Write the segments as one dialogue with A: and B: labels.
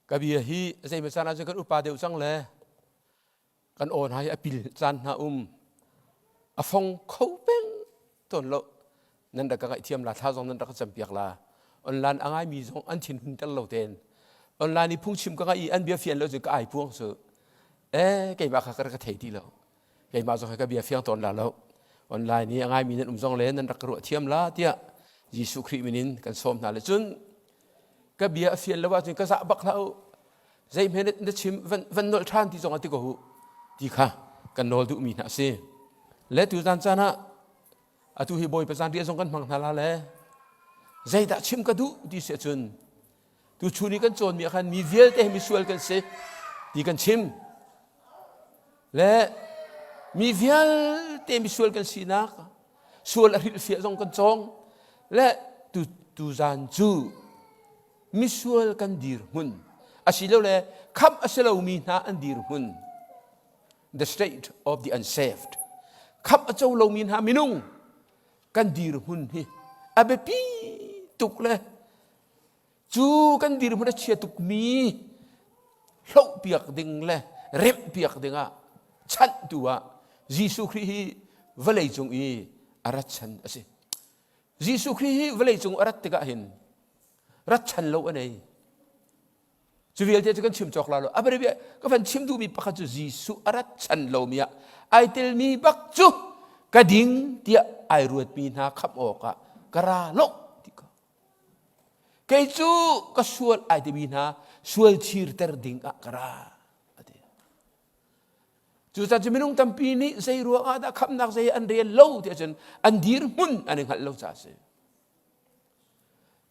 A: Ka bia hi zeimaw caan ahcun kan upa deuh cang le kan aw hna hi a pil caan hna um. A fong kho peng tawn lo. Nan rak ka ngaihthiam la, thla zong nan rak ka campiak la. Online a ngaimi zong an thin hun tel lo ten. Online i phungchim ka ngaih i an bia fian lo cun ka ai puang cu. Eh, keimah kha ka rak ka thei ti lo. Keimah zong hi ka bia fiang tawn la lo. Online i a ngaimi nan um zong le nan rak ka ruah thiam la tiah Jesuh Khrih min in kan sawm hna le cun ka bia a fian lo ahcun ka zah bak hlah u. Zeihme na chim van, van nolh ṭhan ti zong ah ti ko hu ti kha kan nawl duhmi hna a si. Le tu zan caan ah atu hi Bawipa zanriah zong kan hmang hna la le zeidah chim ka duh ti si ahcun tu chun i kan cawnmi ah khan mi vialte hi misual kan si ti kan chim. Le mi vialte misual kan sinak sual a hrilhfiah zong kan cawng le tu tuzan cu misual kan dirhmun asilole khamh a si lomi hna an dirhmun the state of the unsaved khamh a co lomi hna minung kan dirhmun hi a biapi tuk le cu kan dirhmun a chia tukmi hlohpiak ding le remhpiak dingah chanhtu ah Jesuh Khrih hi vawlei cung i a rat chan a si. Jesuh Khrih hi vawlei cung a rat tikah hin rat chan lo a nei. Cu vialte cu kan chim cawk la lo. A bia ka van chim duhmi pakhat cu Jesuh a rat chan lomi ah ai telmi bak cu ka ding tiah ai ruatmi hna khamh awkah ka ra lo ti ko. Kei cu ka sual ai timi hna sual chirter ding ah ka ra a ti. Cucaah cu minung tampi nih zei ruang ah dah khamhnak zei an rel lo ti ahcun an dirhmun an i hngalh lo caah a si.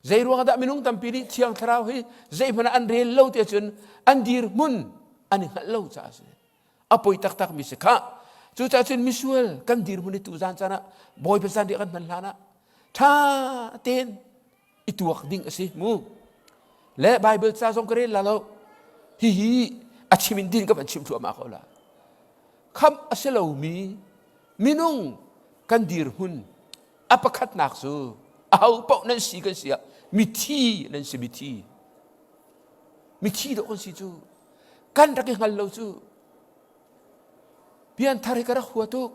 A: Zei ruang ah dah minung tampi nih Thiang Thlarau hi zeihmanh ah an rel lo ti ahcun an dirhmun an i hngalh lo caah a si. A poi taktak mi si khah. Cucaah cun misual kan dirhmun i tuzan caan ah Bawipa zanriah kan hman hlan ah ṭha tein i tuak ding a si mu. Le Bible ca zong ka rel la lo. Hihi a chim in din ka van chim thluahmah ko la. Khamh a si lomi minung kan dirhmun a pakhatnak cu aho paoh nan si kan si ah mithi nan si mithi. Mithi dawh kan si cu. Kan rak i hngal lo cu. Pianthar hi ka rak hua tuk.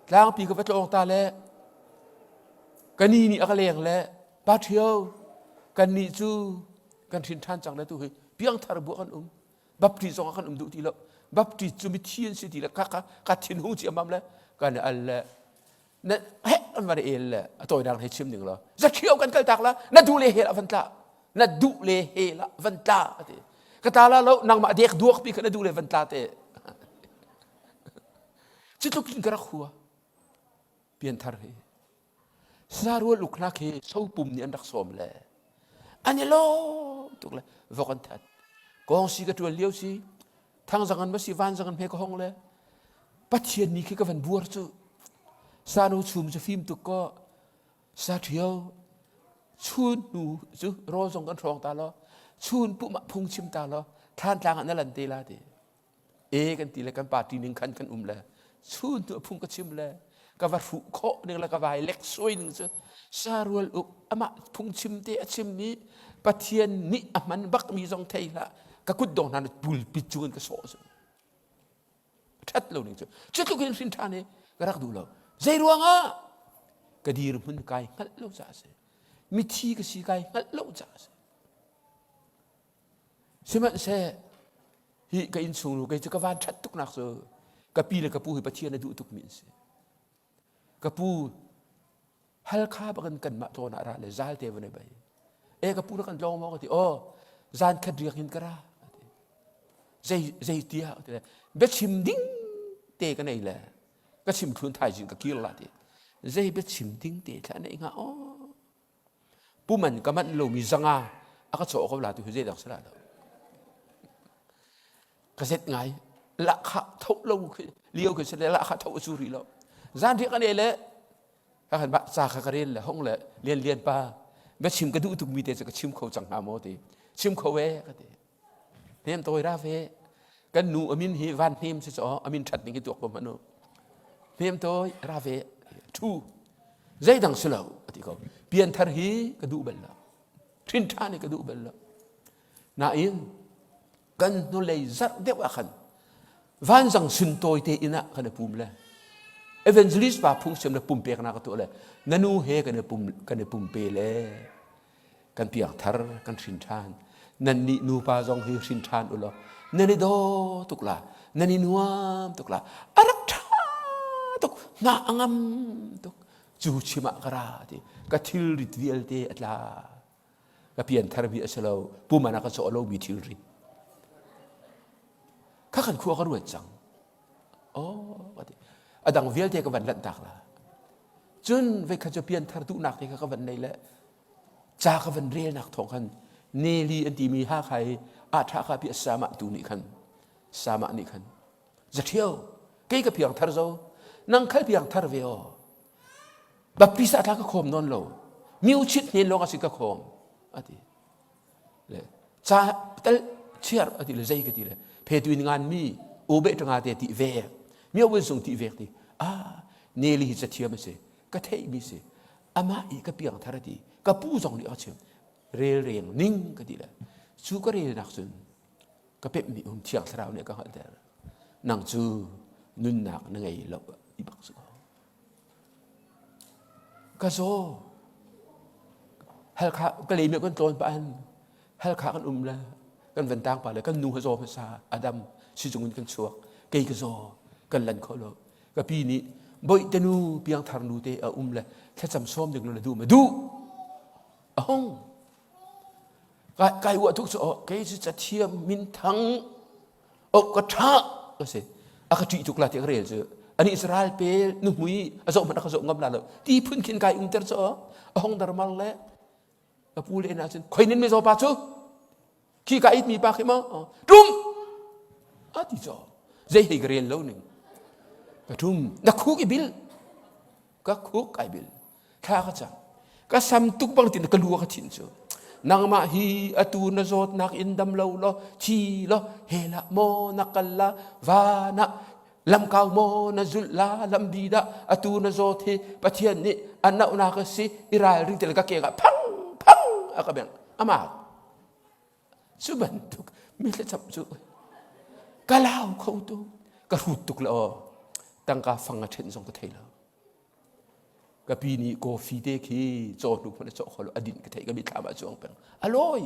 A: Tlangpi ka va tlawng ta le ka ni nih a ka leng le pa ṭhio kan nih cu kan hrin ṭhan cang le tu hi piangthar bu kan um baptist zong ah kan um duh ti lo baptist cu mithi an si ti le ka ka ka thin hung ci amam le kan al le na he an van el le a tawinak he chim ding lo zaṭhio kan kal tak la na duh le hel ah van tla na duh le hel ah van tla ati ka ta la lo nangmah dek duak pi kha na duh le van tla te cu tluk in ka rak hua pianthar hi sarual uknak hi sopum nih an rak sawm le an i lawm tuk le vok an that kong si ka tuan lio si thangzang an ma si vanzang an hme ka hong le pathian ni khi ka van buar cu sanu chum cu fim tuk ko sa ṭhio chun hnu cu rawl zong kan hrawng ta lo chun pum ah phung chim ta lo thlan tlang ah na lan te la ti e kan ti le kan party ning khan kan um le chun tu phung ka chim le ka va hruh khawh ning le ka vai lek suai ning cu sarual uk amah phung chim te a chim mi pathian nih a hman bak mi zong thei hlah ka kut dong hna pulpit cung in ka sawh cu ṭhat lo ning cu cu tluk in hrin ṭhan i ka rak duh lo zei ruangah ka dirhmun kai hngalh lo caah a si mithi ka si kai hngalh lo caah a si sihmanhseh hi ka innchung nu kei cu ka van ṭhat tuknak cu ka pi le ka pu hi Pathian a duh tukmi an si ka pu Halkha bakin kanmah tlawn ah ra le zal te van i bei. E ka pu na kan tlawng maw ka ti. Oh, zan khat riak in ka ra. Zei zei tia ti le biachim ding te ka nei le ka chim thlun thaizing ka kir la ti. Zei biachim ding te thla nei nga oh. Puman ka manh lomi zanga a ka cawh ko la tu hi zei dang si la lo. Ka zet ngai lakha tho lo lio khi se le lakha tho cu ri lo. Zan riak ane le ka kan ca kha ka rel le hong le lian lian pa biachim ka duh tukmi te cu ka chim kho cang hnga maw ti chim kho e ka ti hnem tawi ra ve kan nu amin hi van hnem si chaw amin that ning hi tuak ko hmanu hnem tawi ra ve thu zeidang si lo ati ko pianthar hi ka duh bal lo thin tha ni ka duh bal lo. Nain kan hnulei zarh deuh ah khan vanzang suntawi te inn ah kan i pum le evangelist pa phungchim le pumpeknak ka tuah le na nu he kan i pum kan i pumpe le kan piang thar kan hrin ṭhan nan nih nupa zong hi hrin ṭhan u law nan i daw tuk la nan i nuam tuk la a rak ṭha tuk hna a ngam tuk cu chim ah ka ra ti ka thilrit vialte a tla ka pianthar mi a si lo puman a ka cawh lomi thilrit kha kan khua ka ruat cang oh ka ti a dang vialte ka van lanh tak la cun veikhat cu pianthar duhnak te kha ka van nei le ca ka van relnak thawng khan Neli an timi Hakha i a ṭha kha pi sama tu nih khan sama nih khan zaṭhio kei ka piang thar zo nang khal piang thar ve o baptist ah tla ka khawm nawn lo miu chit hnen lawng a si ka khawm ati le ca tal chiar ati le zei ka ti le phe tuin ngan mi u be tanga te ti ve mi win sung ti vek ti ah neli hi cathiam a si ka theih mi si amah i ka piang thar ati ka pu zong nih a chim rel reng ning ka ti le cu ka rel nak cun ka pemh mi um thiang thlarau nih ka hngalhter nang cu nunnak na ngei lo i bak su Ka zaw. Halkha ka lei kan tlawn pah hin Halkha kan um le kan van tang pa le kan nu ha zaw hmasa Adam sizung in kan chuak kei ka zaw kan lan kho lo ka pi nih boihte nu piangthar nu te a um le thlacam sawm ding le duh ma duh a hong kai kai uah tuk cu kei cu cathiam minthang oh ka ṭha ka si a ka ṭih tuk la ti ka rel cu ani Israel pel nuhmui a zoh hmanh a ka zoh ngam la lo ti phun khin kai umter cu a hong darmal le ka pu le na cun khoi nin mizaw pa cu khi ka it mi pa khi ma tum a ti cho zei hei ka rel lo ning ka tum na khuk i bil ka khuk kai bil thla ka cam ka sam tuk bang tin ka lu ka thin cu nangmah hi atu na zawtnak in dam lo lo thi lo he la maw na kal la va na lamkau maw na zulh la lambi dah atu na zawt hi pathian nih a nauhnak a si i ralring tel ka keng ah phang phang a ka beng ama cu bantuk mi thlacam cu ka lau kho tu ka hrut tuk le aw tangka fang a ṭhen zong ka thei lo Ka pi nih coffee te khi caw hnu hmanh a cawh kho lo a din ka theih ka mitthlam ah cuang peng a lawi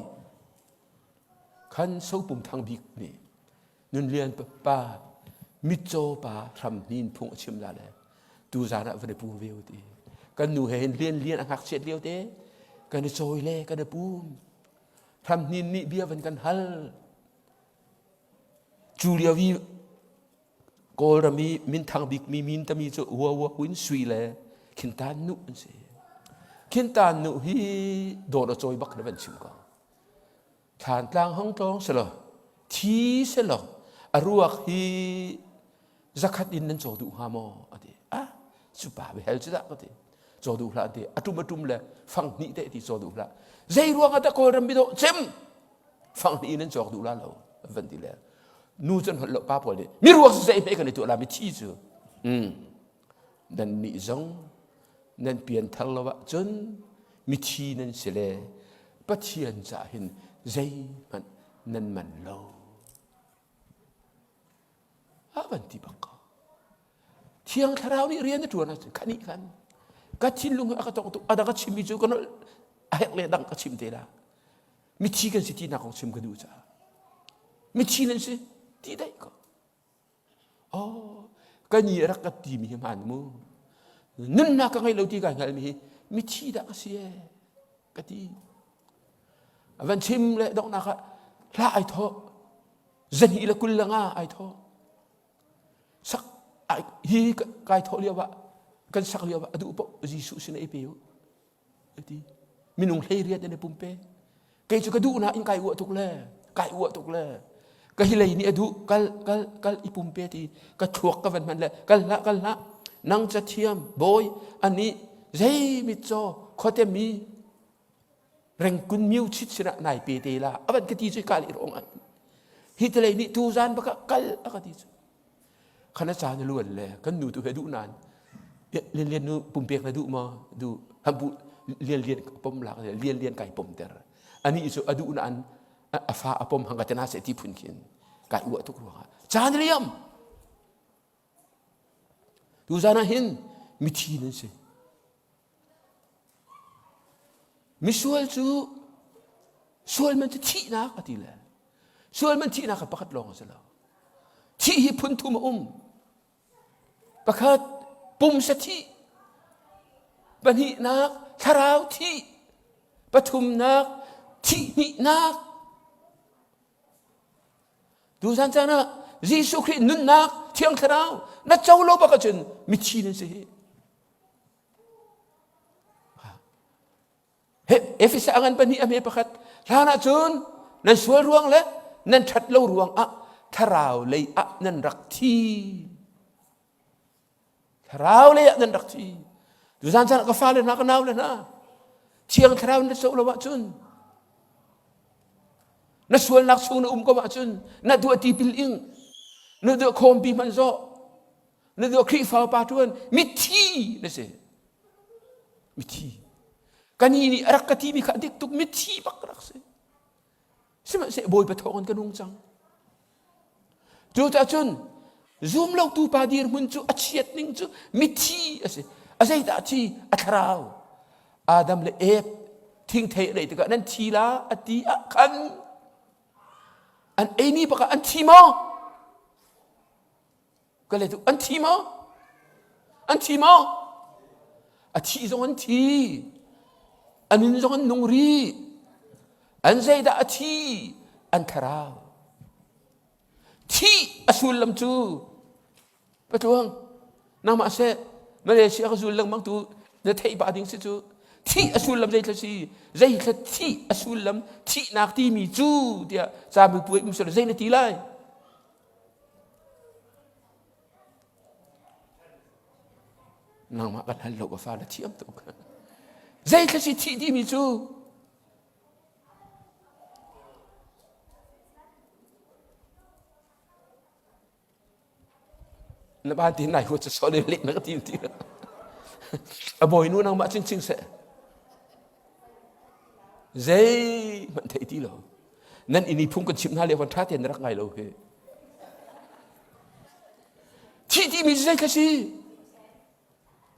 A: khan sopum thang bik nih nunlian pa mitcaw pa hram hnin phung a chim la le tu zan ah van i pum ve ti kan nu he hin lian lian a ngakchiat lio te kan i cawi le kan i pum hram hnin nih bia van kan hal cu lio i Kawlram i minthang bikmi min tami cu Wawa Win Sui le Khintan Nu an si. Khintan Nu hi dawt a cawi bak na van chim ko. Thlantlang hong tlawng selaw, thi selaw, a ruak hi zakhat in nan caw duh hnga maw? A ti. Ah, cu pa hel cu dah ka ti. Caw duh hlah ti. A tum a tum le fang hnih te ti caw duh hlah. Zei ruang ah dah Kawlram mi dawh cem? Fang hnih in nan cawk duh la lo van ti le nu cu an holh lo pa pawl nih mi ruak zei hme kan i tuah la mi thi cu nan nih zong nan pian thar lo ahcun mithi nan si le Pathian caah hin zeihmanh nan man lo a van ti bak ko Thiang Thlarau nih rian a ṭuan ahcun kha nih khan ka thinlung a ka tong tuk a dang a chimmi cu ka nolh a herh le dang ka chim te la mithi kan si tinak kong chim ka duh caah mithi nan si ti daih ko oh ka ni rak ka timi hi hmaan mu nunnak ka ngei lo ti ka hngalmi hi mithi dah ka si ee ka ti a van chim le donghnak ah hla ai thawh zahnih le 25 ai thawh sak hi kai thawh lio ah kan sak lio ah a duh paoh Jesuh sin ei pe u ti minung 18 an i pumpe kei cu ka duh na in kai uah tuk le kai uah tuk le ka hi lei nih a duh kal kal kal i pumpe ti ka thluak ka van hman le kal hlah kal hlah nang cathiam bawi ani zei mit caw khuate mi rengkun miu chit sinah nai pe te la avan ka ti cu ka li rong an hi te lei nih tu zan baka kal a ka ti cu khana caan luan le kan nu tu he duh nan lian lian nu pumpek na duh ma du hambu lian lian pom lak lian lian kai pom ter ani cu a duh na an. A fa a pom hang ka tena se ti phun khin kai uah tuk ruangah caan liam. Tuzan ah hin mithi nan si. Misual cu sual man cu thihnak a ti le sual man thihnak kha pakhat lawng a si lo. Thih hi phun thum a um. Pakhat pumsa thih, pahnihnak thlarau thih, pathumnak thih hnihnak. Tuzan caan ah Jesuh Khrih nunnak Thiang Thlarau na co lo bak ahcun mithi nan si hi. Efesa ngan pahnih a hme pakhat hlan ahcun nan sual ruang le nan ṭhat lo ruang ah thlarau lei ah nan rak thi. Thlarau lei ah nan rak thi. Tuzan caan ah ka fale hna ka nau le hna Thiang Thlarau na co lo ahcun na sualnak chung na um ko ahcun na duah tipil ing na duah khawmpi hmanh zawh na duah Khrihfa pa ṭuan mithi na si mithi kani nih a rak ka timi kha a dik tuk mithi bak rak si sihmanhseh Bawipa thawng in ka nung cang Cucaah cun zumlotu pa dirhmun cu a chiat ning cu mithi a si. A zeidah a thi? A thlarau. Adam le Eve thingthei an ei tikah nan thi la a ti ah khan an ei ni bak ah an thi maw? Ka le tu an thi maw? An thi maw? A thi zong an thi. A nun zong an nung rih. An zeidah a thi? An thlarau. Thih a sullam cu patluang nangmah seh Malaysia ka zul lengmang tu na theih pah ding si cu thih a sullam zeithla si zeithla thih a sullam thihnak timi cu tiah ca puai um sel zei na ti lai Nangmah kan hal lo ka fa na thiam tuk. Zeithla si thih timi cu na ba ti nai huat so le leh na ka ti ti a bawi nu nangmah cingcing seh zei hmanh thei ti lo nan ini phung kan chimh hna le hon tha tein na rak ngai lo hi Thih timi cu zei kha si?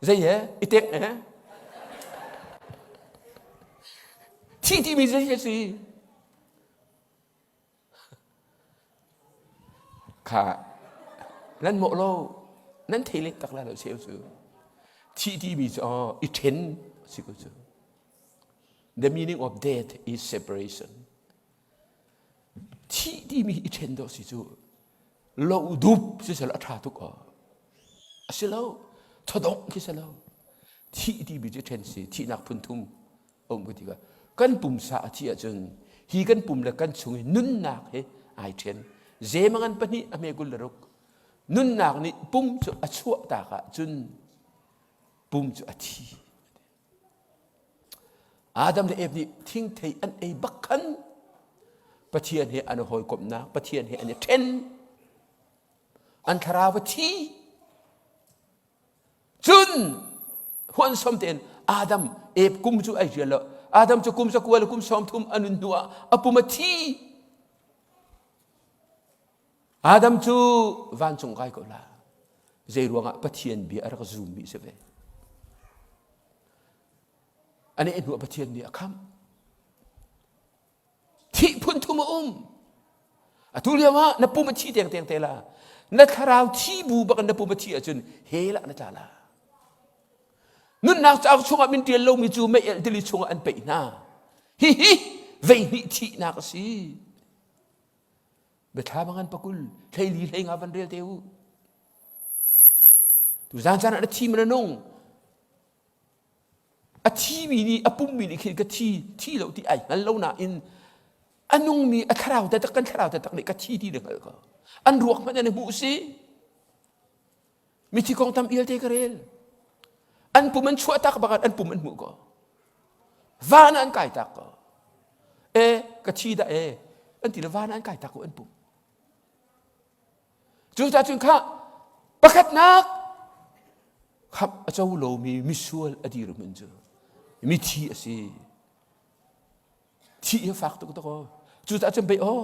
A: Zei he? I tek he? Thih timi zei kha si? Kha nan mawh lo nan thei leh tak la lo cheu cu thih timi cu i ṭhen si ko cu the meaning of death is separation Thih timi i ṭhen dawh si cu lo dup siseh a ṭha tuk aw. A si lo, thawdongh khi si lo. Thih timi cu ṭhen si, thihnak phun thum a um ka ti ka. Kan pumsa a thih ahcun hi kan pum le kan chung i nunnak hi ai ṭhen. Zemangan pahnih a hme 26. Nunnak nih pum cu a chuah tak ahcun pum cu a thi. Adam le Eve nih thingthei an ei bak khan Pathian he an i hawikomhnak, Pathian he an i ṭhen. An thlarau a thi. Cun huansom tein Adam Eve kum cu ai rial lo. Adam cu kum zakua le kum 30 a nun hnu ah a pum a thi. Adam cu vancung kai ko la. Zei ruangah Pathian bia a rak zummi si ve. Ani hnu ah Pathian nih a khamh. Thih phun thum a um. Atu lio ah na pum a thi teng teng te la. Na thlarau thi bu bak na pum a thi ahcun hell ah na tla la. Nunnak cauk chungah min ṭial lomi cu mei elh tili chungah an peih hna. Hihi veihnih thihnak a si. Biathla bangan pakul hleili hleinga van rel te u. Tuzan caan ah na thi man a nung. A thimi nih a pummi nih khin ka thi thi lo ti ai hngal lo nain a nungmi a thlarau taktak kan thlarau taktak nih ka thi ti na hngal ko. An ruak hmanh an i hmuh si. Mithi kong tam ialte ka rel. An pum an chuah tak bak an pum an hmuh ko. Van ah an kai tak ko. E ka thi dah e an ti le van ah an kai tak ko an pum. Cucaah cun kha pakhatnak khamh a co lomi misual a dirhmun cu mithi a si. Thih hi fak tuk tuk aw. Cucaah cun pei aw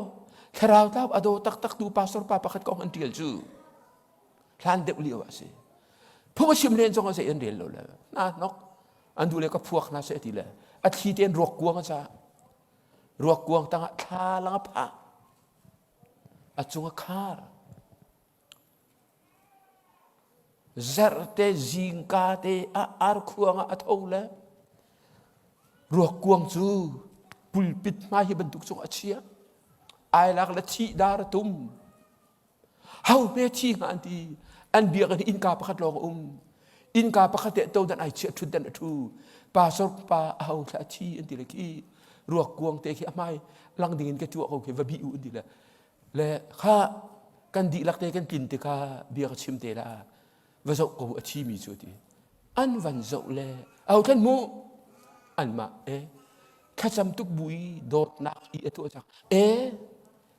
A: thlarau tlau a daw taktak tu pastor pa pakhat kong an ṭial cu hlan deuh lio ah a si. Phung a chim len zong ah zei an rel lo le hna hnok an duh le ka phuak hna seh ti le a thli tein ruak kuang a cah. Ruak kuang tangah thlalang a phah. A cung a khar. Zarhte zingka te ah arkhuang ah a tho le ruakkuang cu pulpit hmai hi bantuk cung a chia. Ai lak le thih dar a tum. Ho hme thi hnga an ti. An biakinn hi innka pakhat lawng a um. Innka pakhat te to dan ai chia ṭhut dan a ṭhu. Pastor pa a ho thla a thi an ti le khi ruakkuang te khi a hmai lang ding in ka tuah ko khi va bih u an ti le Le kha kan dihlak te kan tlin tikah bia ka chim te la va zoh ko a thimi cu ti an van zoh le au thlan mu anmah e thlacam tuk bu i dawtnak i a tuah cang e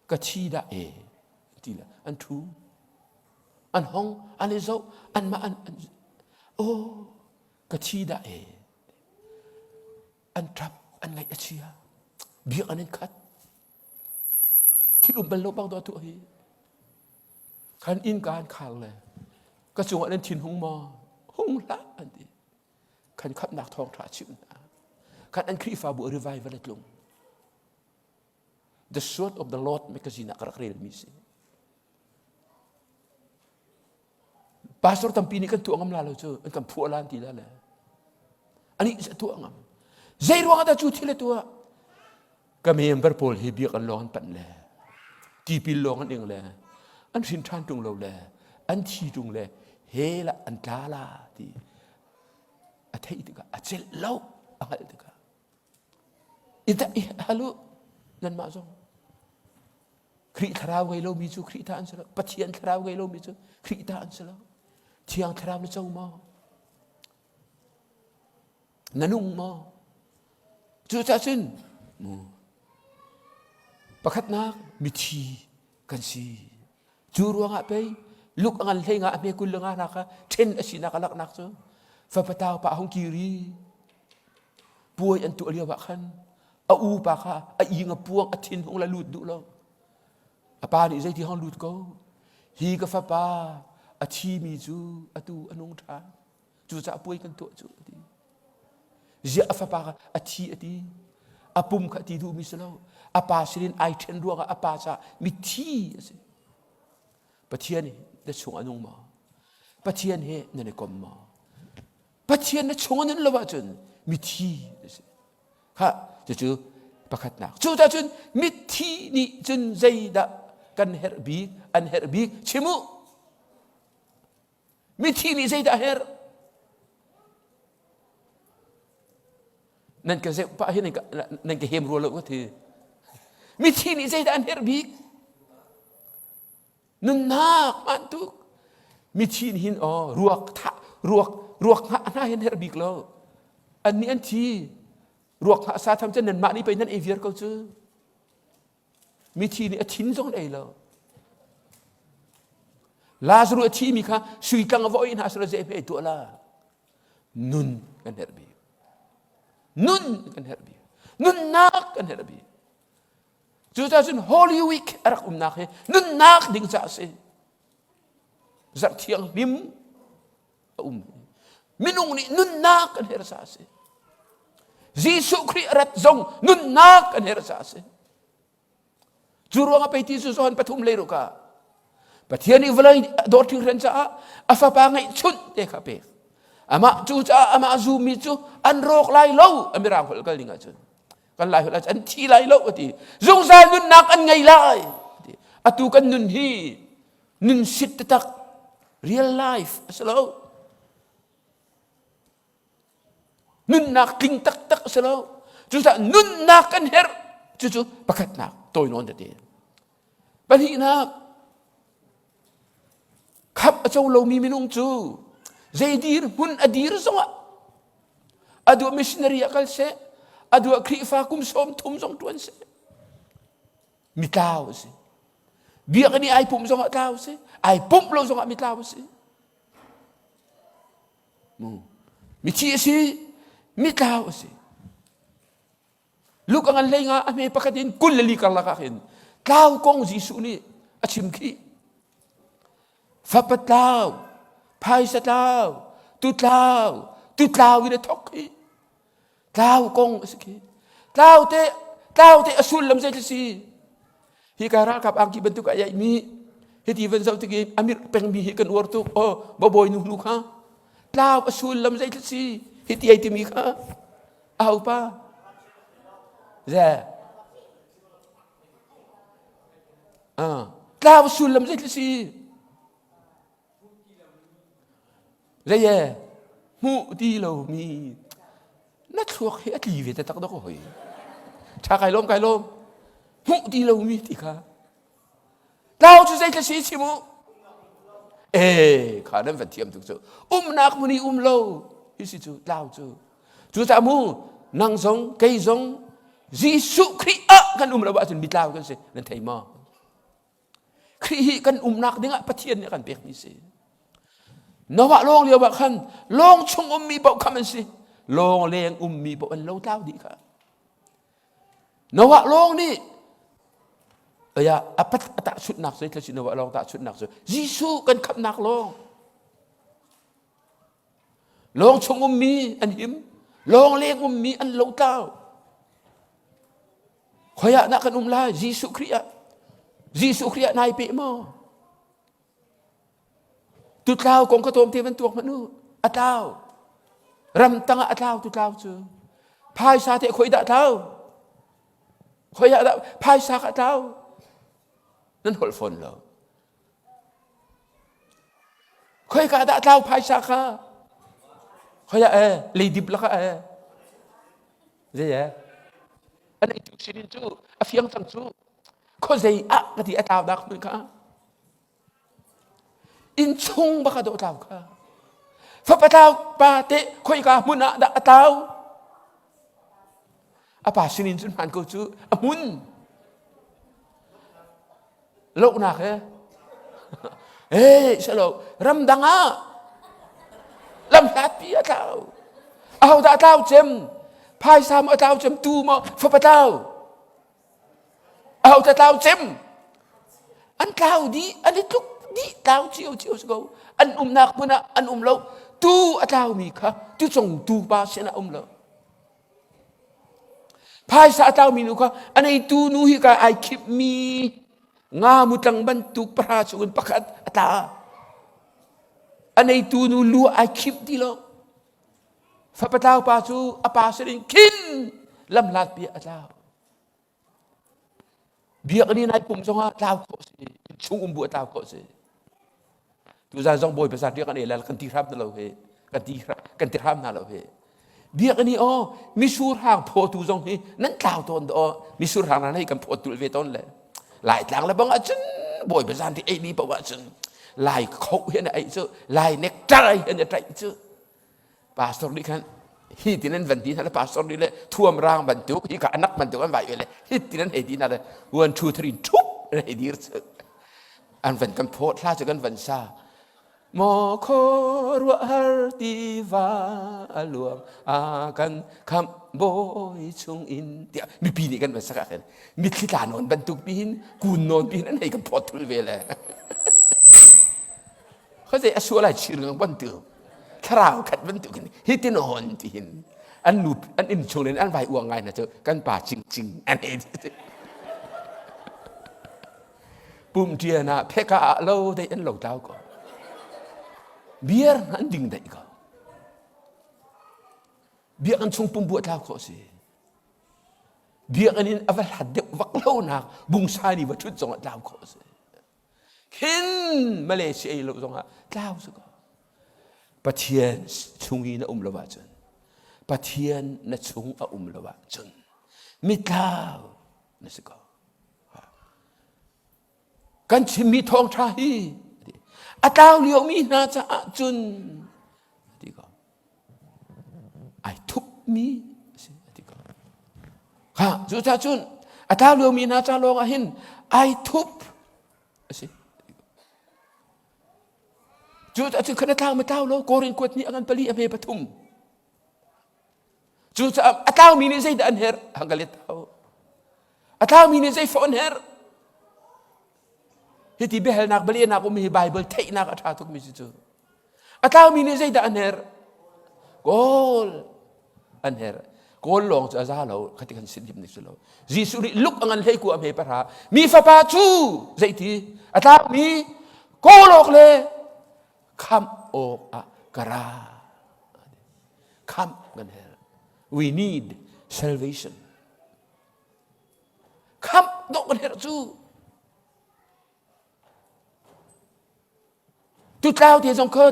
A: ka thi dah e ti le an thu an hong an i zoh anmah an, an oh ka thi dah e an ṭap an ngaih a chia biak an in khat Thil um bal lo bang dawh tuah hi. Khan inn ka an khar le ka cungah nan thin hung maw? Hung hlah an ti. Khan khamhnak thawngṭha chimh hna. Khan an Khrihfabu a revival a tlung. The Sword of the Lord magazine ah ka rak relmi si. Pastor tampi nih kan tuah ngam la lo cu an kan phuah lan ti la le. Anih a tuah ngam. Zei ruang ah dah cu thil a tuah? Ka member pawl hi biak an lawng an panh le tipil lawng an ing le an hrin ṭhan ṭung lo le an thi ṭung le hell ah an tla la ti a theih tikah a celh lo a hngalh tikah i halu nanmah zong Khrih thlarau ngei lomi cu Khrih ta an si lo Pathian thlarau ngei lomi cu Khrih ta an si lo Thiang thlarau na co maw Na nung maw? Cucaah cun pakhatnak mithi kan si. Cu ruangah pei luk a ngan hlei nga a hme kul le nga hna kha ṭhen a sinak a laknak cu fapatau pa a hung kir i puai an tuah lio ah khan a u pa kha a ing a puang a thin hung la lut duh lo. A pa nih zeiti hong lut ko hi ka fapa a thimi cu atu a nung ṭhan. Cucaah puai kan tuah cu a ti. Ziah a fapa kha a thi a ti. A pum kha a ti duhmi si lo. A pa sinin ai ṭhen ruangah a pa caah mithi a si. Pathian hi na chung a nung maw? Pathian he nan i kom maw? Pathian na chung a nun lo ahcun mithi na si. Kha cucu pakhatnak. Cucaah cun mithi nih cun zeidah kan herh bik, an herh bik chim u. Mithi nih zeidah a herh? Nan ka zeuh pah hi nan ka, nan ka hem rua lo ka ti. Mithi nih zeidah an herh bik? Nunnak hmaan tuk. Mithi nih hin aw ruak thah ruak ruak hngah hna hin herh bik lo. An nih an thi. Ruak hngah sa tham cun nanmah nih pei nan ei viar ko cu. Mithi nih a thin zong an ei lo. Lazarus a thimi kha sui tlang a va oih hna sila zei hme tuah la. Nun kan herh bik. Nun kan herh bik. Nunnak kan herh bik. Cucaah cun Holy Week a rak umnak hi nunnak ding caah a si. Zarh thianghlim a um. Minung nih nunnak kan herh caah a si. Jesuh Khrih a rat zong nunnak kan herh caah a si. Cu ruangah pei ti cu Johan pathum lei ruka Pathian nih vawlei dawt hringhran caah a fapa ngeihchunh te kha pek. Amah cu caah amah zummi cu an rawk lai lo a mirang holh kal ding ahcun kan lai holh ahcun an thi lai lo a ti zungzal nunnak an ngei lai ti atu kan nun hi nun sit taktak real life a si lo nunnak tling taktak a si lo cucaah nunnak kan herh cucu pakhatnak tawi nawn tete pahnihnak khap a co lomi minung cu zei dir hmun a dir zongah a duah missionary ah kal seh a duah Khrihfa kum sawm thum zong ṭuan seh mitlau a si biakinn i ai pumh zongah tlau a si ai pumh lo zongah mitlau a si mithi a si mitlau a si. Luke a ngan hlei nga a hme pakhat in 24 karlak ah khin tlau kong Jesuh nih a chim khi. Fapa tlau, phaisa tlau, tu tlau, tu tlau in a thok khi. Tlau kong a si khi. Tlau te, tlau te a sullam zei si. Hi ka ralkap angki bantuk a mi hiti van zoh tik i amir pengmi hi kan uar tuk. Oh, babawi nu nu kha. Tlau a sullam zei si. Hiti ai timi kha. Aho pa? Ze. Ah, tlau sullam zei si. Zei e hmuh ti lomi na thluak hi a tli ve te tak dok hoi. Tha kai lom kai lom. Hmuh ti lomi ti kha. Tlau cu zei si chim u. Eh, kha nan van thiam tuk cu. Umnak hmun i um lo hi si cu tlau cu. Cucaah mu nang zong kei zong Jesuh Khrih ah kan um lo ahcun mitlau kan si. Nan thei maw? Khrih hi kan umnak dingah Pathian nih a kan pekmi si. Noah lawng lio ah khan lawng chung ummi paoh kham an si. Lawng leng ummi paoh an lotlau dih kha. Noah lawng nih aya a pat a tahchunhnak cu thil Noah lawng tahchunhnak cu Jesuh kan khamhnak lawng. Lawng chung ummi an him, lawng leng ummi an lotlau. Khoi ah dah kan um lai? Jesuh Khrih ah. Jesuh Khrih ah nai pe maw? Tutlau kong ka tawm te van tuak hmanh u. A tlau. Ram tang ah a tlau tutlau cu. Phaisa te khoi dah tlau? Khoi ah dah phaisa ka tlau? Nan holh fawn lo. Khoika dah tlau phaisa kha? Khoi ah eh leidip lakah eh. Zei eh? An ei tu sinin cu a fiang cang cu. Khuazei ah ka ti a tlau dak hmun kha. Innchung baka dawh tlau kha. Fapa tlau pa te khoika hmun ah dah a tlau? A pa sinin cun hmaan ko cu a hmun. Lohnak he. Hey, salo ramdang ah lamhlatpi a tlau. Ahodah a tlau cem? Phaisa maw a tlau cem? Tu maw fapa tlau? Ahodah tlau cem? An tlau dih, an i tluk dih tlau cio cio si ko. An umnak hmun ah an um lo. Tu a tlaumi kha tu cung tu pa sin ah um lo. Phaisa a tlaumi nu kha a neitu nu hi ka ai khipmi nga mutlang bantuk pahra chungin pakhat a tla. A neitu nu lu ai khip ti lo. Fapa tlau pa cu a pa sin in khin lamhlat pi a tlau. Biakinn nai pum zongah tlau khawh si, chung um bu a tlau khawh si. Tuzan zong bawi pasar riak an elal kan ti hram na lo he, kan ti kan ti hram hna lo he. Biakinn i aw misur hang phawtu zong hi nan tlau tawn do misur hang nan hei kan phawt tul ve tawn le. Lai tlang le bang ahcun bawi pasar ti ei mi paoh ahcun lai khoh hian a ei cu lai nectar hian a ṭaih cu Pastor nih khan hi tin an van ti hna le pastor nih le thuam rang bantuk hi ka anak bantuk an vai ve le hi tin an hei ti hna le one two three thup an hei dir cu an van kan phawt hla cu kan van sa maw khuaruahhar tiva a luang a kan khamh bawi chung in tiah mipi nih kan van sak ah khin mitthli tla nawn bantuk pi hin kun nawn pi hin an hei kan phawt thul ve le Khuazei a sual ai chir ngang bantuk thlarau khat bantuk in hitin hon ti hin an nu an inn chung in an vai uang ngai na cu kan pa cing cing an ei pum ṭian ah pheka ah lo dei an lo tlau ko biar an ding dei ko biakinn chung pum bu tlau khawh si biakinn in a va hlat deuh vak lo nak bungsai ni va ṭhut zong ah tlau khawh si Khin Malaysia ei lo zongah tlau si ko. Pathian chung i na um lo ahcun Pathian na chung a um lo ahcun mitlau na si ko. Kan chimmi thawngṭha hi a tlau liomi hna caah cun ti ko. Ai thupmi a si a ti ko. Kha cucaah cun a tlau liomi hna ca lawng ah hin ai thup a si. Cucaah cun khan a tlau ma tlau lo Korin kuat nih a ngan pali a hme pathum. Cucaah a tlaumi nih zeidah an herh? Hang ka let hau. A tlaumi nih zei fawh an herh? Hiti biahalnak bialehnak um hi Bible theihnak a ṭha tukmi si cu. A tlaumi nih zeidah an herh? Kawl an herh. Kawl lawng cu a za lo, khati kan sin dim nih si lo. Jesuh nih luk a ngan hlei ku a hme pahra. Mi fapa cu zeiti a tlaumi kawl awk le khamh awk ah ka ra. Khamh kan herh. We need salvation. Khamh dawh kan herh cu. Tu tlau te zong kha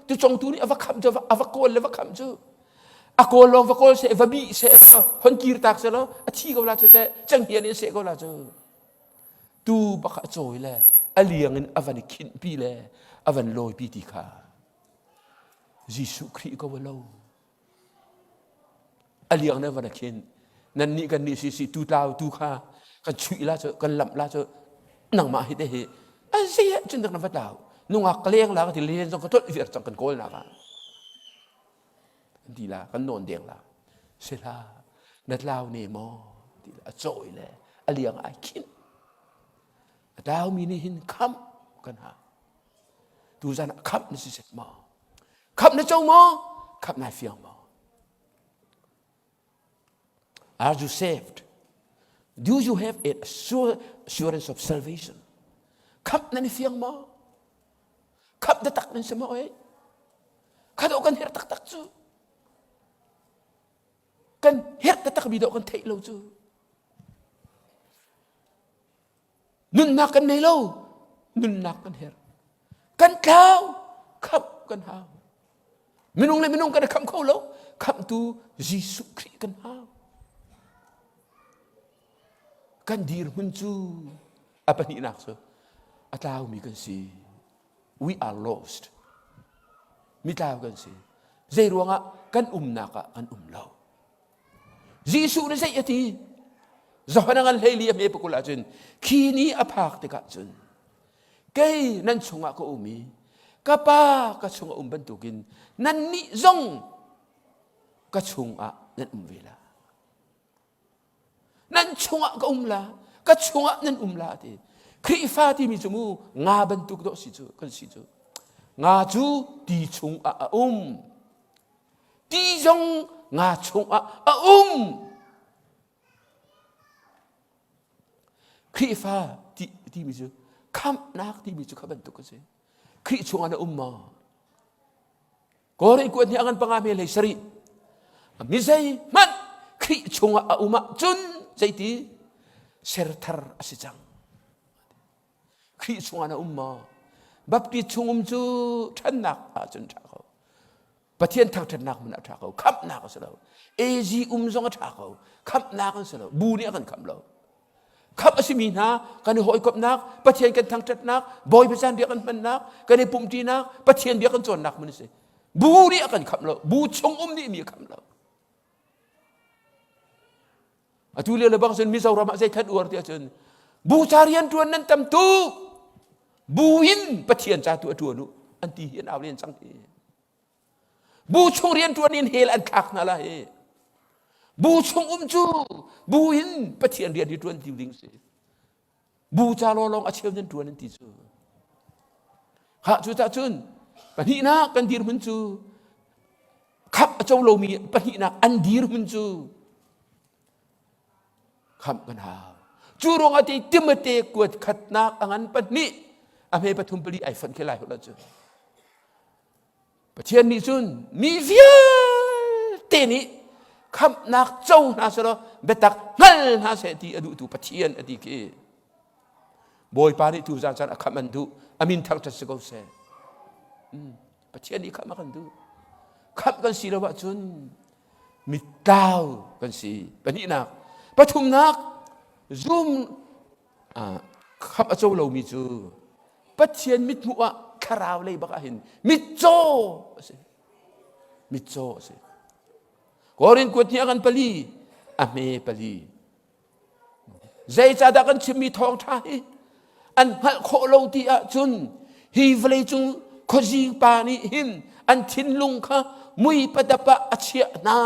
A: tu congtu nih a va khamh cu a va kawl le va khamh cu a kawl lawng va kawl seh va bih seh hon kir tak seh law a thi ko la cu teh cenghngia nih seh ko la cu tu bak a cawi le a liang in a van i khinh pi le a van lawi pi ti kha Jesuh Khrih ko lo A liang na van a khin. Nan nih kan nih si si tu tlau tu kha kan chuih la cu kan lamh la cu nangmah hi te hi a zei ah cun na va tlau nungak ka leng la ka ti len zong ka tlolh viar cang kan kawl nak ah kan ti la kan nawn deng la sila na tlau ne maw ti la a cawi le a liang ai khin a tlaumi nih hin khamh kan ha tu zan ah khamh na si set maw Khamh na co maw? Khamh nai fiang maw? Are you saved? Do you have an assurance of salvation? Khamh nan i fiang maw? Khamh taktak nan si maw eh? Kha kan herh taktak cu. Kan herh taktak mi dawh kan theih lo cu. Nunnak kan nei lo, nunnak kan herh. Kan tlau, khamh kan hau. Minung le minung kan i khamh kho lo, khamhtu Jesuh Khrih kan hau. Kan dirhmun cu a pahnihnak cu a tlaumi kan si. We are lost. Mitlau kan si. Zei ruangah kan umnak ah kan um lo. Jesuh nih zei a ti? Johan a ngan hleili a hme pakul ahcun khi ni a phak tikah cun kei nan chungah ka um i ka pa ka chungah um bantukin nannih zong ka chungah nan um ve la. Nan chungah ka um la, ka chungah nan um la ti. Khrihfa timi cu mu nga bantuk dawh si cu kan si cu. Nga cu ti chungah a um. Ti zong nga chungah a um. Khrihfa ti, timi cu khamhnak timi cu kha bantuk a si. Khrih chungah na um maw? Korin kuat nih a ngan panga me hlei sarih. Mi zei hmanh Khrih chungah a um ahcun zeiti serthar a si cang. Khrih chungah na um maw? Baptist chung um cu ṭhannak ahcun ṭha ko. Pathian thangṭhatnak hmun ah ṭha ko. Khamhnak a si lo. AG um zong a ṭha ko. Khamhnak an si lo. Bu nih a kan khamh lo. Khamh a simi hna kan i hawikomhnak, Pathian kan thangṭhatnak, Bawipa caan bia kan hmannak, kan i pumṭinak, Pathian bia kan cawnnak hmun a si. Bu nih a kan khamh lo. Bu chung um nih mi a khamh lo. Atu lio le bang cun Mizoram ah zeikhat uar ti ahcun bu ca rian ṭuan nan tam tuk. Bu in Pathian ca tu a ṭuan u an ti hi an au len cang hi. Bu chung rian ṭuan in hell an thlak hna la hi. Bu chung um cu bu in Pathian rian hi ṭuan ti ding si. Bu ca lawlawng a cheu nan ṭuan an ti cu. Khah cu tah cun pahnihnak kan dirhmun cu khamh a co lomi pahnihnak an dirhmun cu khamh kan hau. Cu ruangah ti Timote kuat khatnak a ngan pahnih a hme pathum pali ai fonh khi lai holh cu. Pathian nih cun mi vialte nih khamhnak co hna selaw biatak hngal hna seh ti a duhtu Pathian a ti khi. Bawipa nih tu zan caan a khamh an duh a min thangṭhat si ko seh. Pathian nih khamh a kan duh. Khamh kan si lo ahcun mitlau kan si. Pahnihnak, pathumnak zum khamh a co lomi cu Pathian mithmuh ah thlarau lei bak ah hin mitcaw a si. Mitcaw a si. Korin kuat hnih a kan pali, a hme pali. Zeicahdah kan chimmi thawngṭha hi an hngalh khawh lo ti ahcun hi vawleicung khuazing pa nih hin an thinlung kha mui padap ah a chiah hna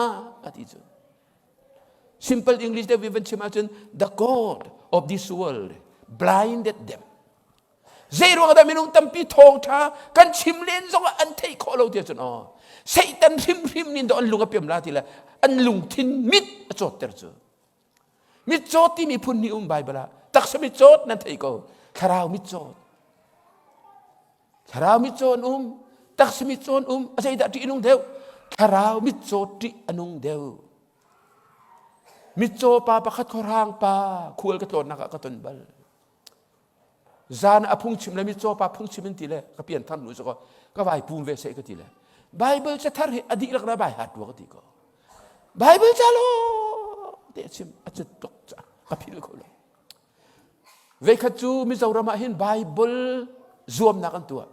A: a ti cu. Simple English deuh van chim ahcun the God of this world blinded them. Zei ruang dah minung tampi thawngṭha kan chim len zong ah an theih khawh lo ti ahcun aw Satan hrimhrim nih an lung a piam la ti le an lungthin mit a cawtter cu. Mitcawt timi phun nih um Bible ah taksa mitcawt nan thei ko thlarau mitcawt. Thlarau mitcaw an um taksa mitcaw an um a zeidah ṭih a nung deuh thlarau mitcaw ṭih a nung deuh. Mitcaw pa pakhat khuahrang pa khual ka tlawnnak ah ka ton bal. Zan a phungchim le mitcaw pa phungchim in ti le ka pian thar nu cu ka vai pum ve seh ka ti le Bible cathar hi a dihlak na bai hat rua ka ti ko. Bible ca lo te chim a cut tuk ca ka phil kho lo. Veikhat cu Mizoram ah hin Bible zuamnak an tuah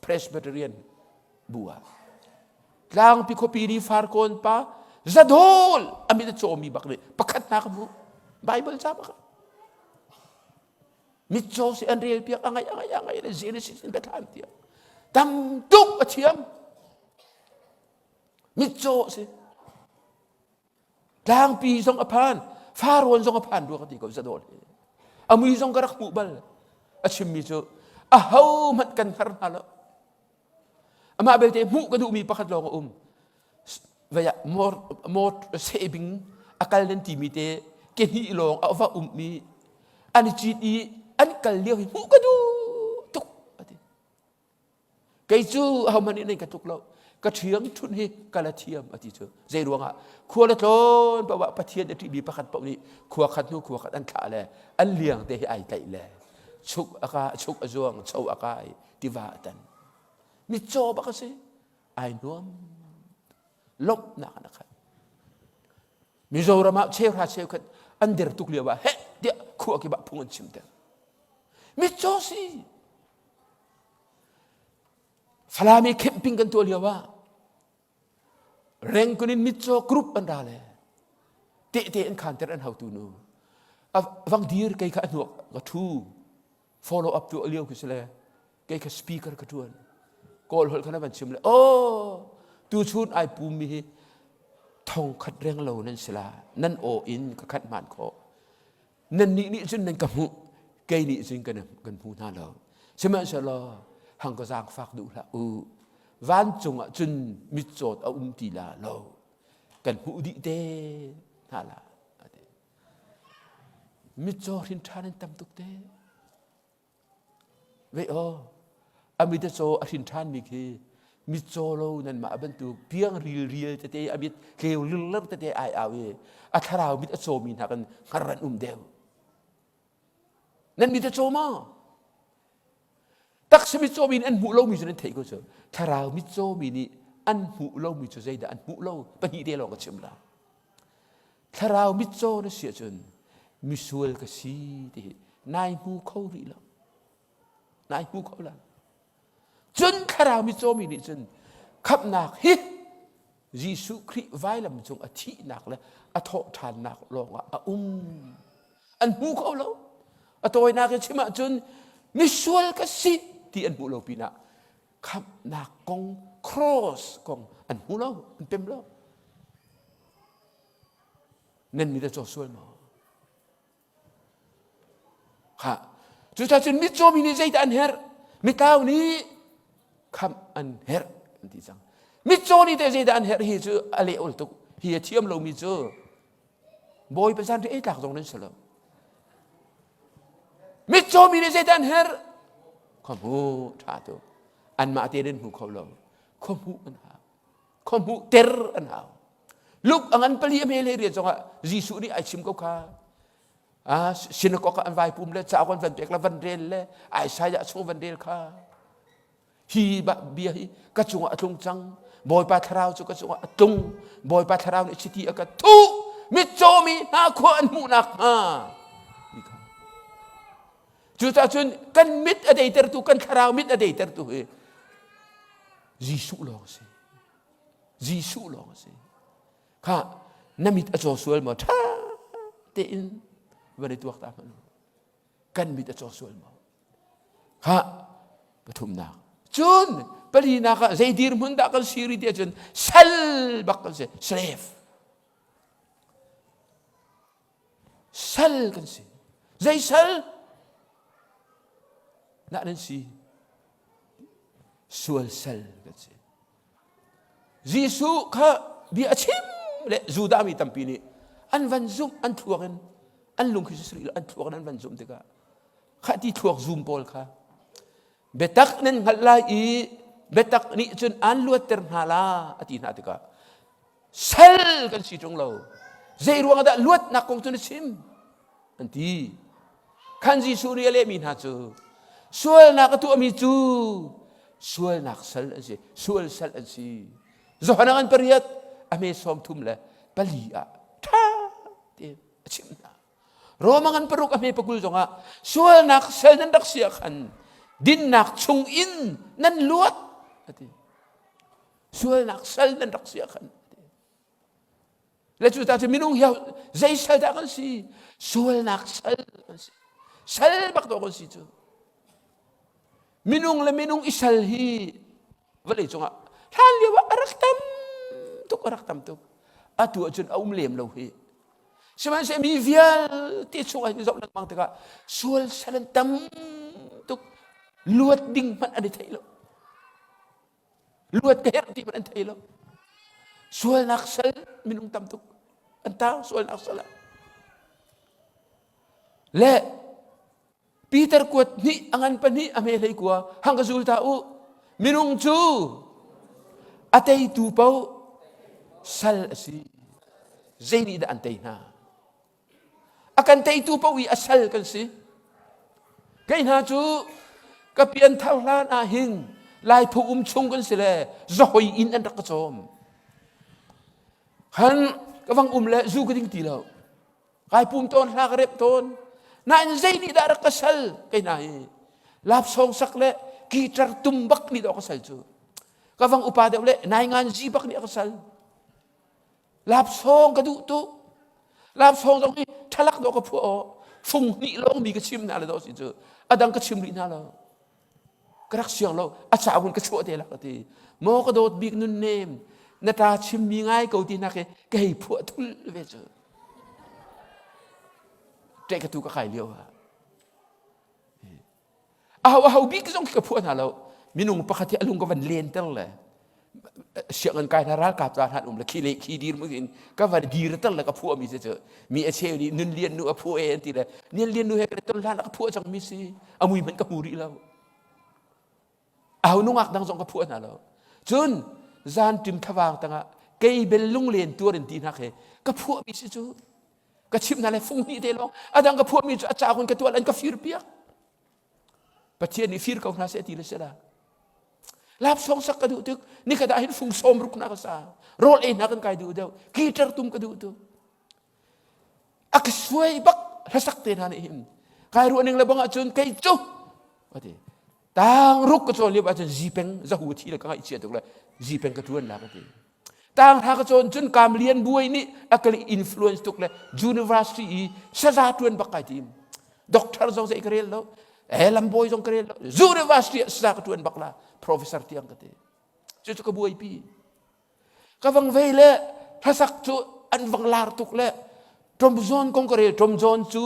A: Presbyterian bu ah. Tlangpi khuapi ni farkawn pa zadol amit a cawmi bak nih pakhat hna ka hmuh Bible ca bak mitcaw si an rel piak a ngaih a ngaih a ngaih le Genesis in biathlam tiah tam tuk a thiam mitcaw si tlangpi zong a phan farawn zong a phan rua ka ti ko zadol hi a mui zong ka rak hmuh bal a chimmi cu a ho hmanh kan hngar hna lo Amah belte hmuh ka duhmi pakhat lawng a um. Vei ah mor sehbing a kal nan timi te ke hnih lawng a va ummi an i cit i an kal lio hi hmuh ka duh tuk a ti. Kei cu ahohmanh nih nan ka tluk lo. Ka ṭhiang ṭhunh hi ka la thiam a ti cu. Zei ruangah khua le tlawn paoh ah Pathian a ṭihmi pakhat paoh nih khua khat hnu khua khat an thlah le an liang te hi ai tlaih le chuk a ka chuk a zuang cho a kai tiva a tan mitcaw bak a si ai nuam lawmhnak an a khat Mizoram ah cheuhra cheukhat an der tuk lio ah heh tiah khua kip ah phung an chim ter mitcaw si Salami camping kan tuah lio ah Rengkun in mitcaw group an ra le tehte an khan ter an hautu nu a vang dir kei kha a hnuak ka thu follow up tu lio khi si le kei kha speaker ka tuan kawl holh kha na van chim le oh tu chun ai pum mi hi thong khat reng lo nan si la nan aw in ka khat hman khawh nan nih nih cun nan ka hmuh kei nih cun kan kan hmu hna lo sihmanhsehlaw hang ka zaangfak duh hlah u vancung ah cun mitcawt a um ti la lo kan hmuh dih te hna la mitcaw hrin ṭhan in tam tuk te Ve aw, a mit a caw a hrin ṭhanmi khi mitcaw lo nanmah bantuk piang rilrial tete a mit tleu lirler tete ai au i a thlarau mit a cawmi hna kan hngar an um deuh. Nan mit a caw maw? Taksa mitcawmi nih an hmuh lomi cu nan theih ko cu. Thlarau mitcawmi nih an hmuh lomi cu zeidah an hmuh lo? Pahnih te lawng ka chim la. Thlarau mitcaw na si ahcun misual ka si ti hi nai hmu kho rih lo. Nai hmu kho lo. Cun thlarau mitcawmi nih cun khamhnak hi Jesuh Khrih vailam cung a thihnak le a thawhṭhannak lawngah a um. An hmu kho lo. A tawinak in chim ahcun misual ka si ti an hmuh lo pinah khamhnak kong cross kong an hmu lo, an pem lo. Nan mit a caw sual maw? Kha. Cucaah cun mitcaw mi nih zeidah an herh? Mitau nih khamh an herh an ti cang. Mitcaw nih teh zeidah an herh hi cu a leh ol tuk. Hi a thiam lomi cu Bawipa zanriah ei tlak zong nan si lo. Mitcaw mi nih zeidah an herh? Khua hmu ṭha tuk. Anmah te nan hmu kho lo. Khua hmuh an hau. Khua hmuh ter an hau. Luke a ngan pali a hme le rian zongah Jesuh nih ai chim ko kha. Ah, synagogue ah an vai pum le cauk an van pek le van rel le Isaiah chung van rel kha. Hi bia hi ka cungah a tlung cang. Bawipa thlarau cu ka cungah a tlung. Bawipa thlarau nih chiti a ka thuh. Mitcaw mi hna khua an hmuh nakhnga. Cucaah cun kan mit a deitertu, kan thlarau mit a deitertu hi Jesuh lawng a si. Jesuh lawng a si. Kha na mit a caw sual maw? Ṭha tein van i tuak ta hmanh. Kan mit a caw sual maw? Kha pathumnak. Cun palinak ah zei dirhmun dah kan si rih ti ahcun sal bak kan si. Slave. Sal kan si. Zei sal? Nah nan si. Sual sal kan si. Jesuh kha bia a chim le Judah mi tampi nih an van zumh an thluak in an lung khi si an thluak in an van zumh tikah kha ti thluak zum pawl kha biatak nan hngalh lai i biatak nih cun aan luatter hna la a ti hna tikah sal kan si ṭung lo zei ruang dah luatnak kong cu na chim an ti khan Jesuh nih a lehmi hna cu sualnak a tuahmi cu sualnak sal an si sual sal an si Johan an pariat a hme sawm thum le pali ah ṭha tein a chimh hna Roma ngan paruk a hme pakul zongah sualnak sal nan rak si ah khan dinnak chung in nan luat a ti sualnak sal nan rak si ah khan le cu ta cu minung hi zei sal dah kan si sualnak sal kan si sal bak dawh kan si cu minung le minung i sal hi vawlei cungah hlan lio ah a rak tam tuk a rak tam tuk atu ahcun a um lem lo hi Sihmanhsehlaw mi vialte chungah hin zoh lengmang tikah sual sal an tam tuk luat ding hmanh an i thei lo. Luat ka herh ti hmanh an thei lo. Sualnak sal minung tam tuk an tang sualnak sal ah. Le Peter kuat hnih a ngan pahnih a hme hlei kua hang ka zul ta u minung cu a teitu paoh sal a si zei nih dah an tei hna a kan teitu paoh i a sal kan si kei hna cu ka pian thar hlan ah hin lai phu um chung kan si le zahoi in an rak ka cawm han ka vang um le zu ka ding ti lo Kai pum tawn hla ka rep tawn. Nain zei nih dah rak ka sal kei hna hi. Lapsawng sak le guitar tum bak nih dah ka sal cu. Ka vang upa deuh le nai ngan zi bak nih a ka sal. Lapsawng ka duh tuk. Lapsawng zong hi thalak dawh ka phuah aw. Fung hnih lawng mi ka chim hna le dawh si cu. A dang ka chim rih hna lo. Ka rak siang lo. A cauk in ka chuah te la ka ti. Maw ka dawt bik nun nem. Na ta chim mi ngai ko ti nak hi ka hei phuah thul ve cu. Ṭeh ka tu ka kai lio ah. Aho aho bik zong khi ka phuah hna lo. Minung pakhat hi a lung ka van lenter le sianginn kai hna ralkap ca hna um le khi le khi dir mu in ka van dir ter le ka phuah mi cu mi a cheu nih nun lian nu a phuah e an ti le nian lian nu he kan ton hlan ka phuah cang mi si a mui hmanh ka hmu rih lo aho nungak dang zong ka phuah hna lo cun zan ṭim thlavang tangah kei bel lunglen tuar in ti hna khi ka phuah mi si cu ka chimh hna le fung hnih te lawng a dang ka phuah mi cu a cauk in ka tuah an ka fir piak Pathian nih fir ko hna seh ti le si la lapsawng sak ka duh tuk nikhat ah hin fung sawm ruk na ka sa rawl ei hna kan kai duh deuh guitar tum ka duh tuk a ka suai bak hlasak te hna nih hin kai ruah ning le bang ahcun kei cu ati tang ruk ka cawn lio ahcun zipeng zahu thi le ka ngaih chia tuk le zipeng ka tuan la ka ti tang hra ka cawn cun kam lian buai nih a ka influence tuk le university i saza tuan bak kai tim doctor zong zei ka rel lo eh lambawi zong ka rel lo university ah saza ka tuan bak la professor tiang ka ti cu cu ka buaipi Ka vang vei le hlasak cu an vang lar tuk le Tom John kong ka rel Tom John cu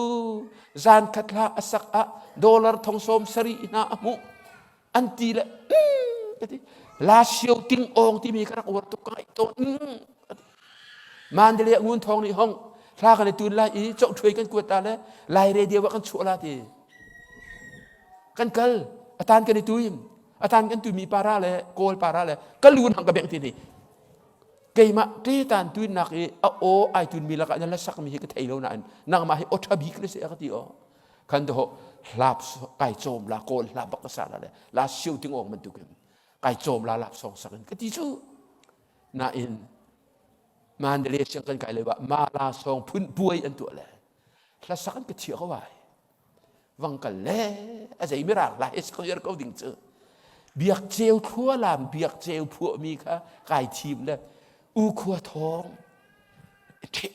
A: zan khat hla a sak ah dollar thong sawm sarih hna a hmuh an ti le ka ti la sio ting ong timi ka rak uar tuk ka ngaih tawn Mandalay ngun thong nih hong hla kan i tun lai i chok ṭhuai kan kuat ta le lai radio ah kan chuah la ti kan kal atan kan i tuim atan kan tuimi para le kawl para le ka lu nang ka bengh ti ni keimah te tan tuinnak i a aw ai tunmi lakah na la sakmi hi ka thei lo nain nangmah hi aw ṭha bik na si a ka ti aw khan to hlap kai cawm la kawl hlap bak ka sa la le la siu ting ong bantukin kai cawm la lap song sakin ka ti cu nain Mandalay siang kan kai le ba ma la song phun puai an tuah le hlasak an ka thiah ko ai vang kal le a zei mirang lai sak viar ko ding cu biak ceu khua lam biak ceu phuah mi kha kai thim le u khua thawng the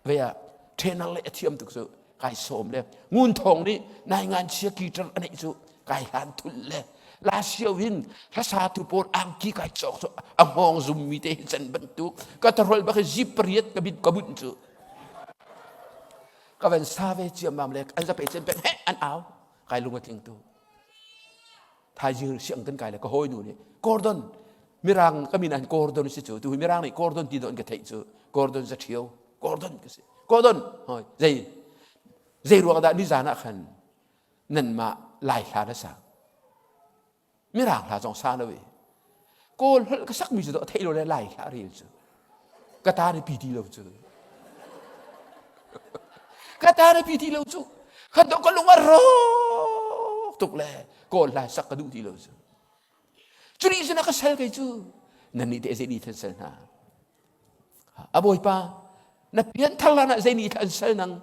A: ve ah thenang le a thiam tuk cu kai sawm le ngun thawng nih nai ngan chia guitar a neih cu kai hlan thul le la sio hin hlasa tu pawl angki kai cawk cu a hngawng zum mi te hi can bantuk ka tarol bak hi zip pariat ka bit ka bunh cu. Ka van sa ve ciammam le an zape cem pek he an au. Kai lung a tling tu. Thaizing siang kan kai le ka hawi nu nih Gordon mirang ka min an Gordon si cu tu mirang nih Gordon ti don ka theih cu Gordon za ṭhio Gordon ka si Gordon hoi zei zei ruang dah nizan ah khan nanmah lai hla na sa mirang hla zong sa lo i kawl holh ka sakmi cu theih lo le lai hla rel cu ka ta na pi ti lo cu ka ta na pi ti lo cu khan to ka lung a rawk tuk le kawl hla sak ka duh ti lo cu cu nih cun a ka sal kei cu nan nih te zei nih than sal hna a bawipa na pian thar lan ah zei nih an sal nang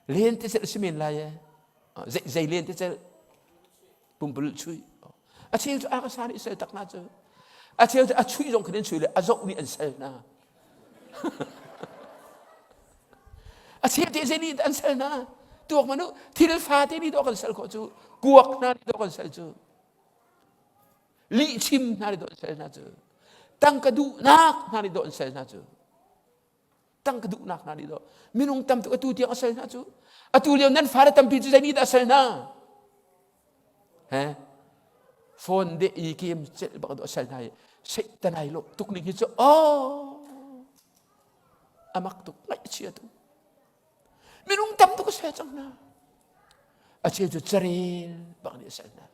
A: Lentecelh si men lai ee. Zei, zei lentecelh? Pumpululh chuih. A cheu cu a ka sa nih sel tak hna cu. A cheu cu a chuih zong khin an chuih le a zoh nih an sel hna. a cheu te zei nih an sel hna. Tuak manu thil fate nih dawh kan sel khawh cu. Kuak hna nih dawh kan sel cu. Lihchim hna nih dawh an sel hna cu. Tangka duhnak hna nih dawh an sel hna cu. Tangka duhnak hna nih dawh minung tam tuk atu tiang a sal hna cu atu lio nan fale tampi cu zei nih dah a sal hna he phone de i game celh bak dawh a sal hna i satan ai lawh tuk ning hi cu oh amak tuk ngaih a chia tuk minung tam tuk a sal cang hna a cheu cu carel bak nih a sal hna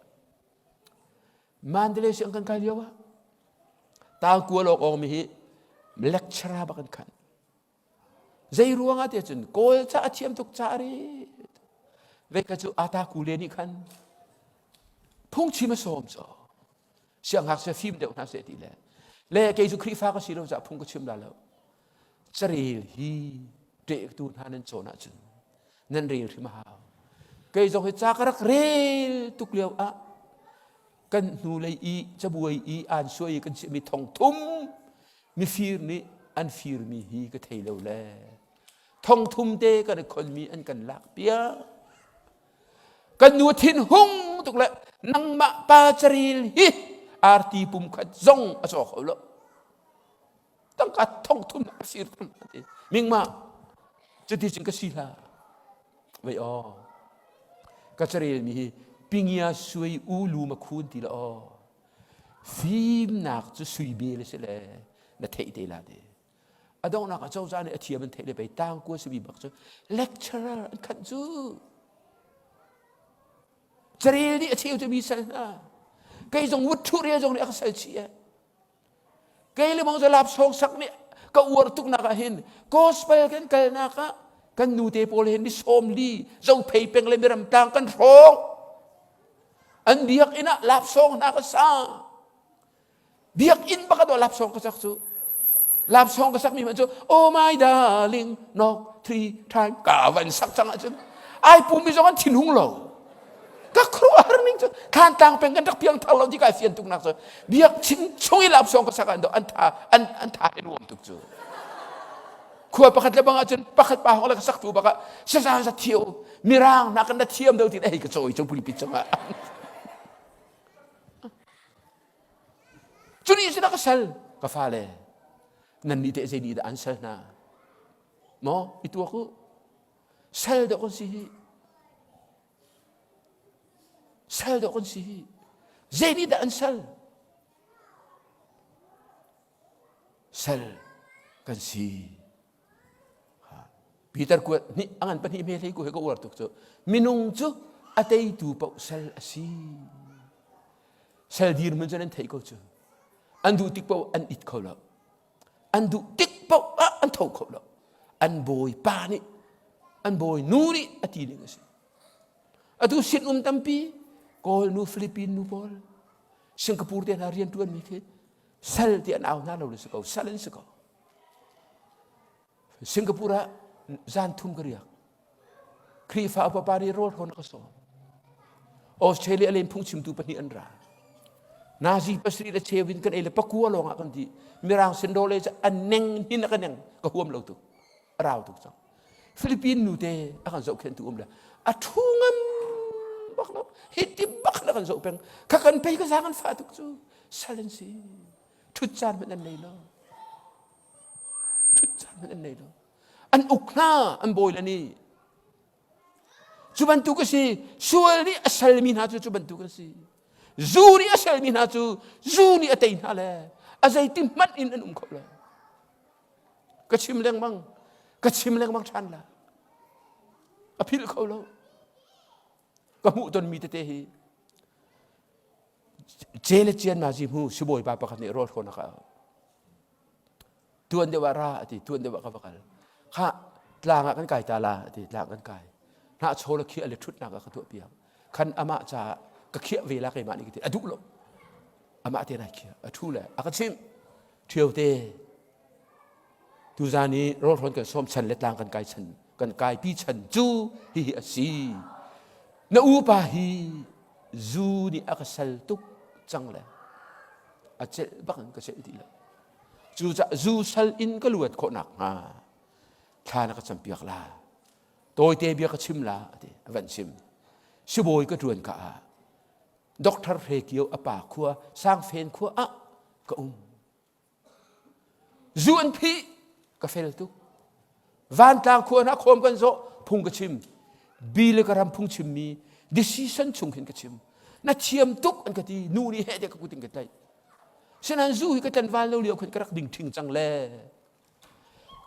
A: Mandalay siang kan kai lio ah tangkua lawk awng mi hi lecturer bak an khan. Zei ruang ah tiah cun Kawl ca a thiam tuk ca ri. Veka cu ata kule nih khan phungchim a sawm caw. Siangngakchia fim deuh hna seh ti le le kei cu Khrihfa ka si lo caah phung ka chim la lo. Carel hi ṭehtu hna nan cawn ahcun nan rel hrim a hau. Kei zong hi ca ka rak rel tuk lio ah kan hnulei i cabuai i aan suai i kan chiahmi thong thum mifir nih an firmi hi ka thei lo le thong thum te kan i khonmi an kan lak piak kan nu thin hung tuk le nangmah pa caril hi arti pum khat zong a caw kho lo tangka thong thum a fir thum ti mingma cuti cun ka si hlah Vei aw. Ka carelmi hi pingia sui u lu ma khun ti la aw. Fimnak cu sui bel a si le na theih te la te. A donghnak ah cozah nih a thiam an theih le pei tangkua simi bak cu lecturer an khanh cu. Carel nih a cheu cu mi sal hna. Kei zong wutṭhu rel zong nih a ka sal chih eh. Kei le bang lap sawng sak nih ka uar tuknak ah hin gospel kan kalnak ah kan nute pawl hin mi sawmli zophei peng le miram tlang kan hrawng an biakinn ah lapsawng hna ka sa biakinn bak ah lapsawng ka sak cu lapsawng ka sak mi hmanh cu oh my darling knock three time ka van sak cang ahcun ai pumi zong an thinhung lo ka khuaruahhar ning cu Thantlang peng kan rak piang thar lo ti kai fian tuk nak cu biak chin chung i lapsawng ka sak an an tha an an tha in uam tuk cu khua pakhat le bang ahcun pakhat pa hong le ka sak tu bak ah saza za thio mirang na kan na thiam do ti hei ka cawi cu pulpit cungah cu ni sin ka sal ka fale nan nih teh zei nih dah an sal hna maw i tuak u sal dawh kan si hi Sal dawh kan si hi. Zei nih dah an sal? Sal kan si. Peter kuat nih a ngan pahnih hme hlei ku he ka uar tuk cu. Minung cu a teitu paoh sal a si. Sal dirhmun cu nan theih ko cu. An duh tik paoh an it kho lo. An duh tik paoh ah an tho kho lo. An bawipa nih an bawi nu nih a ti ning a si. Atu sinum tampi Kawl nu Philippine nu pawl Singapore te hna rian ṭuanmi khi sal ti an au hna lo le si ko sal an si ko. Singapore ah zan thum ka riak. Khrihfa upa pa nih rawl hrawn a ka sawm. Australia len phungchimtu pahnih an ra. Nazi pasarih le cheu in kan ei le pakua lawng ah kan ti. Mirang sin rawl ei cu an neng hin a ka neng ka huam lo tuk. A rau tuk cang. Philippine nu te a kan zohkhenhtu um le a ṭhu ngam bak lo. Hi ti bak na kan zoh peng. Kha kan pei ka zaang an fah tuk cu. Sal an si. Ṭhut caan hmanh an nei lo. Ṭhut caan hmanh an nei lo. An uk hna an bawi le nih. Cu bantuk a si. Sual nih a salmi hna cu cu bantuk an si. Zu nih a salmi hna cu zu nih a tei hna le a zeiti hmanh in an um kho lo. Ka chim lengmang, ka chim lengmang ṭhan la. A philh kho lo. Ka hmuh tonmi tete hi ce le cian ma zi hmu sibawipa pakhat nih rawl hrawn a ka tuan deuh ah ra a ti tuan deuh ah ka va kal kha tlang ah kan kai ta la a ti tlang kan kai hnah chawl a khiah le ṭhutnak ah ka tuah piak khan amah caah ka khiah ve la keimah nih ka ti a duh lo amah te nai khiah a ṭhu le a ka chimh ṭhio te tuzan i rawlhrawn kan sawm chan le tlang kan kai chan kan kai pi chan cu hihi a si na upa hi zu nih a ka sal tuk cang le a celh bak in ka celh ti lo cucaah zu sal in ka luat khawh nakhnga thla na ka campiak la tawite bia ka chim la ati a van chim sibawi ka ṭuan ka ah Dr. Hre Kio a pa khua Sangfen khua ah ka um Zu an phih ka fel tuk. Vantlang khua hna khawm kan zawh phung ka chim. Bi le ka ram phung chimmi decision chung hin ka chim. Na thiam tuk an ka ti nu nih heh te ka kut in ka tlaih. Sinain zu hi ka tlanval lo lio khan ka rak ding ṭhing cang le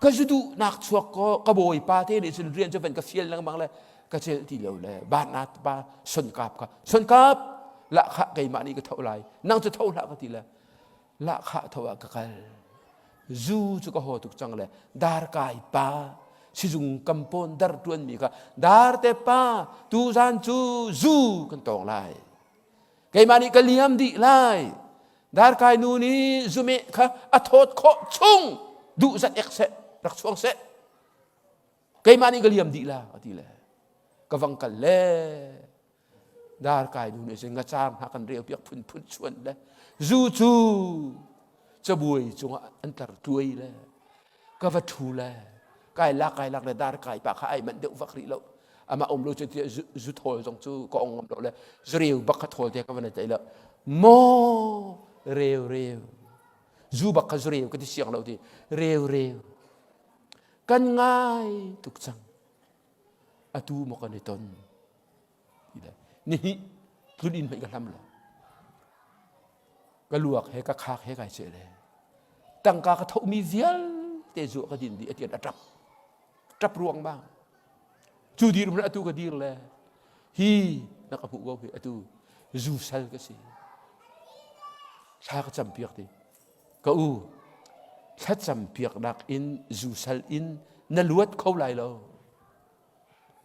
A: ka zu duhnak chuak ko ka bawipa te nih cun rian cu van ka fial lengmang le ka celh ti lo le banat pa sonkap kha sonkap lahkhah keimah nih ka tho lai nang cu tho hlah ka ti le lahkhah tho ah ka kal zu cu ka haw tuk cang le darkai pa sizung kampawn dar tuanmi kha darte pa tuzan cu zu kan tawng lai keimah nih ka liam dih lai darkai nu nih zumeh kha a thawt khawh chung duh zat ek seh rak chuang seh keimah nih ka liam dih la a ti le ka vang kal le Darkai nu nih cun ngacar hna kan reu piak phunphun chuan le zu cu cabuai cungah an tlar tuai le ka va ṭhu le kai lak kai lak le darkai pa kha ai manh deuh vak rih lo amah um lo cu tiah zu thawl zong cu ka ong ngam lo le zureu bak kha thawl te ka van tei lo maw reu reu zu bak kha zureu ka ti siang lo ti reu reu kan ngai tuk cang atu maw kan i ton Nihnih tlun inn hmanh ka hlam lo. Ka luak he ka khak he kai ceh le. Tangka ka thomi vialte zu ka din dih atian a ṭap. Ṭap ruang bang. Cu dir hmanh atu ka dir le hi na ka hmuh ko hi atu zu sal ka si. Thla ka cam piak ti. Ka u, thlacam piaknak in zu sal in na luat kho lai lo.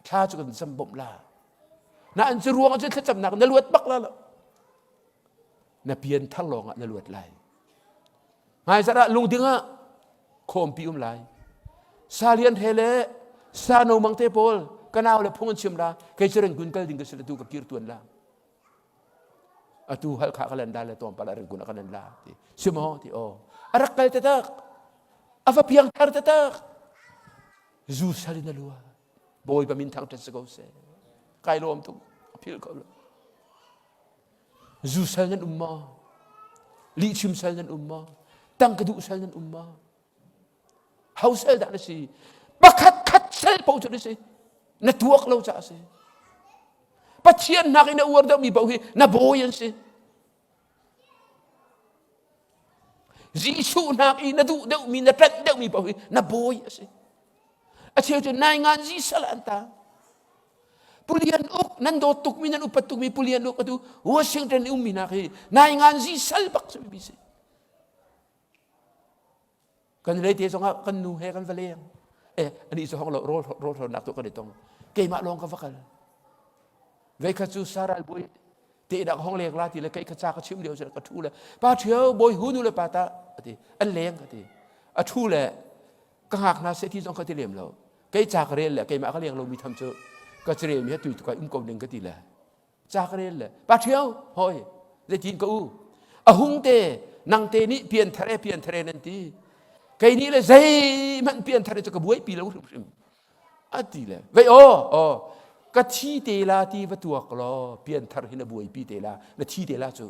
A: Thla cu kan cam bawmh la. Na an cu ruang cu thlacamnak na luat bak la lo. Na pian thar lawng ah na luat lai. Hmaizarh ah lungding ah khawmpi um lai. Salian he le sano mang te pawl ka nau le phung an chim la kei cu rengkun kal ding ka si le tu ka kir tuan la. Atu halkha ka lan la le tuampal ah rengkun ah ka lan la ti. Si maw ti aw. A rak kal tatak. A va piang thar tatak. Zu sal in a lua. Bawipa min thangṭhat si ko seh. Kai lawm tuk. A philh kho lo. Zu sal nan um maw? Lihchim sal nan um maw? Tangka duh sal nan um maw? Ho sal dah na si? Pakhat khat sal paoh cu na si. Na tuak lo caah a si. Pathian nakin na uar deuhmi paoh hi na bawi an si. Jesuh hnak i na duh deuhmi na ṭanh deuhmi paoh hi na bawi a si. A cheu cu naingan Jesuh an ta. Pulian uk nan dawt tukmi nan upat tukmi Pulian uk atu Washington i ummi hna khi naingan Jesuh bak si mi si. Kan lei te zongah kan nu he kan va leng. Eh ani cu hong lo rawl rawl hrawnnak tu kan i tong. Keimah lawng ka va kal. Veikhat cu Saral bawi te dak hong leng la ti le kei kha ca ka chim lio ka thu le pa ṭhio bawi hu nu le pa ta ati an leng ka ti a thu le ka ngak hna se ti zong ka ti lem lo kei ca ka rel le keimah ka leng lomi tham cu ka carel mi ha tui tukai um ko ning ka ti le ca ka rel le pa ṭhio hoi zeitin ka u a hung te nang te nih pian thar e pian thar e nan ti kei nih le zeihmanh pian thar e cu ka buaipi lo hrimhrim A ti le vei aw aw ka thi te la ti va tuak law pianthar hi na buaipi te la na thi te la cu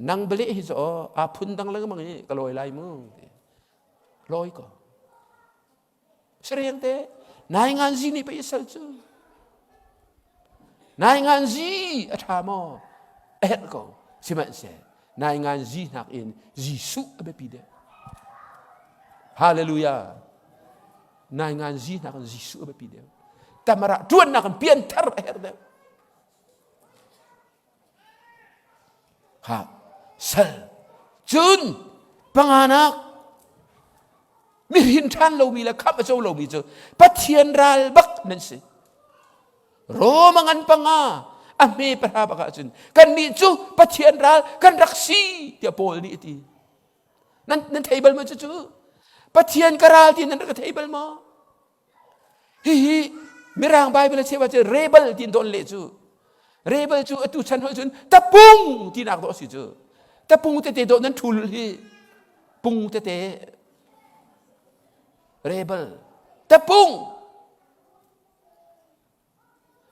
A: nang bale hi cu aw aa phun dang lengmang i ka lawi lai mu ti lawi ko. Sareng te nai ngan zi nih pei sal cu. Nai ngan zi a ṭha maw? A herh ko. Sihmanhseh nai ngan zi hnak in Jesuh a biapi deuh. Hallelujah. Nai ngan zi hnak in Jesuh a biapi deuh. Tamara ṭuannak in pianthar a herh deuh. Ha sal cun panganak mihin ṭhan lomi le khamh a co lomi cu Pathian ral bak nan si. Roma ngan panga a hme pahra bak ahcun kannih cu Pathian ral kan rak si tiah Paul nih a ti. Nan, nan thei bal maw cucu? Pathian ka ral ti nan rak ka thei bal maw? Hihi Mirang Bible a cheu ahcun rebel ti in don leh cu. Rebel cu atu chan hoi cun tapung tinak dawh a si cu. Tapung tete dawh nan thul hi. Pung tete. Rebel. Tapung.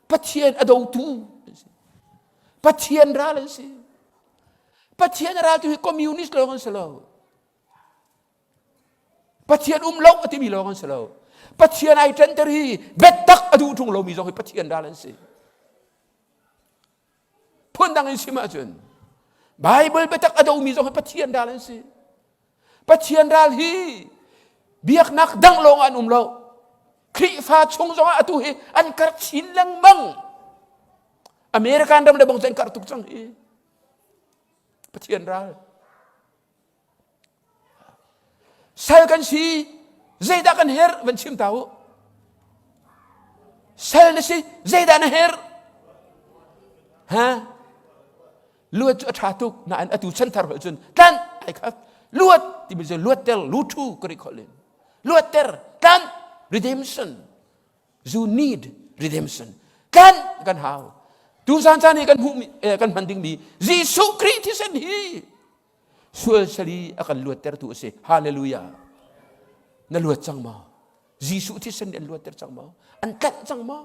A: Pathian a dotu Pathian ral an si. Pathian a raltu hi communist lawng an si lo. Pathian um lo a timi lawng an si lo. Pathian ai ṭanter hi biatak a duh ṭung lomi zong hi Pathian ral an si. Phundang in chim ahcun Bible biatak a domi zong hi Pathian ral an si. Pathian ral hi biaknak dang lawng an um lo. Khrihfa chung zongah atu hi an karh chin lengmang. American ram le bang cu an karh tuk cang hi. Pathian ral. Sal kan si, zeidah kan herh van chim ta u. Sal na si, zeidah na herh? Ha? Luat cu a ṭha tuk, nain atu chanthar holh cun tlanh ai khat. Luat timi cu luatter, luṭhu ka ri khawh len. Luatter, tlanh, redemption. You need redemption. Tlanh kan hau. Tuzan caan i kan hmuhmi, eh, kan hman dingmi Jesuh Khrih thisen hi sual sali a kan luattertu a si. Hallelujah. Na luat cang maw? Jesuh thisen nih an luatter cang maw? An tlanh cang maw?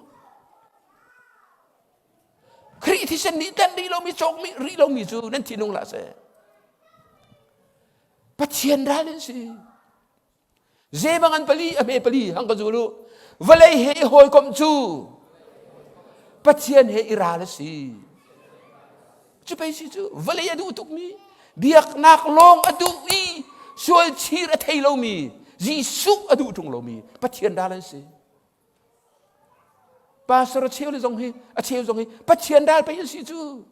A: Khrih thisen nih tlanh rih lomi cawk rih lomi cu nan thinung hlah seh. Pathian ral an si. Zebang an pali a hme pali hang ka zul u. Vawlei he i hawikomh cu Pathian he i ral a si. Cu pei si cu vawlei a duh tukmi biaknak lawng a duh i sual chir a thei lomi Jesuh a duh ṭung lomi Pathian ral an si. Pastor a cheu le zong hi a cheu zong hi Pathian ral pei an si cu.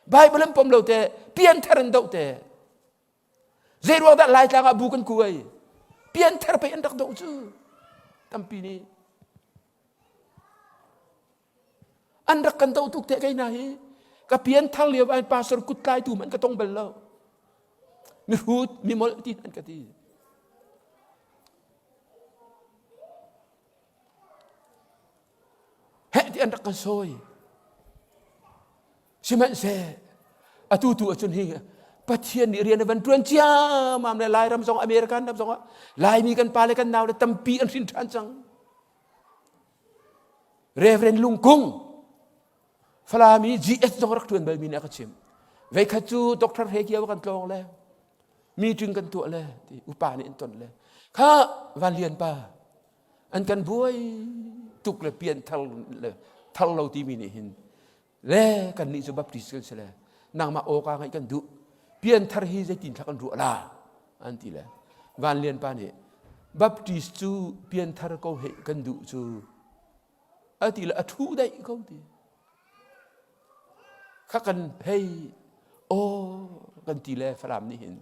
A: Bible an pom lo te pianthar an doh te Zeiruang dah Laitlang ah bu kan kuai? Pianthar pei an rak doh cu. Tampi nih. An rak kan doh tuk te kei hna hi. Ka pianthar lio ah pastor kut tlaitu hmanh ka tong bal lo. Mihrut, mimolh ti an ka ti. Heh ti an rak kan sawi. Sihmanhseh atu tu ahcun hi Pathian nih rian a van ṭuan ciammam le Lairam zong American ram zongah Laimi kan pa le kan nau le tampi an hrin ṭhan cang. Reverend Lungkung Falami GS zong rak ṭuan balmi nih a ka chimh. Veikhat cu Dr. He Kio kan tlawng le meeting kan tuah le ti upa nih an ton le kha Van Lian pa an kan buai tuk le pian thar le thar lo timi nih hin le kan nih cu baptist kan si le nangmah awka ngaih kan duh pianthar hi zeitin thla kan ruah la an ti le van lian pa nih baptist cu pianthar ko he kan duh cu a ti le a thu daih ko ti Kha kan hei aw kan ti le Falam nih hin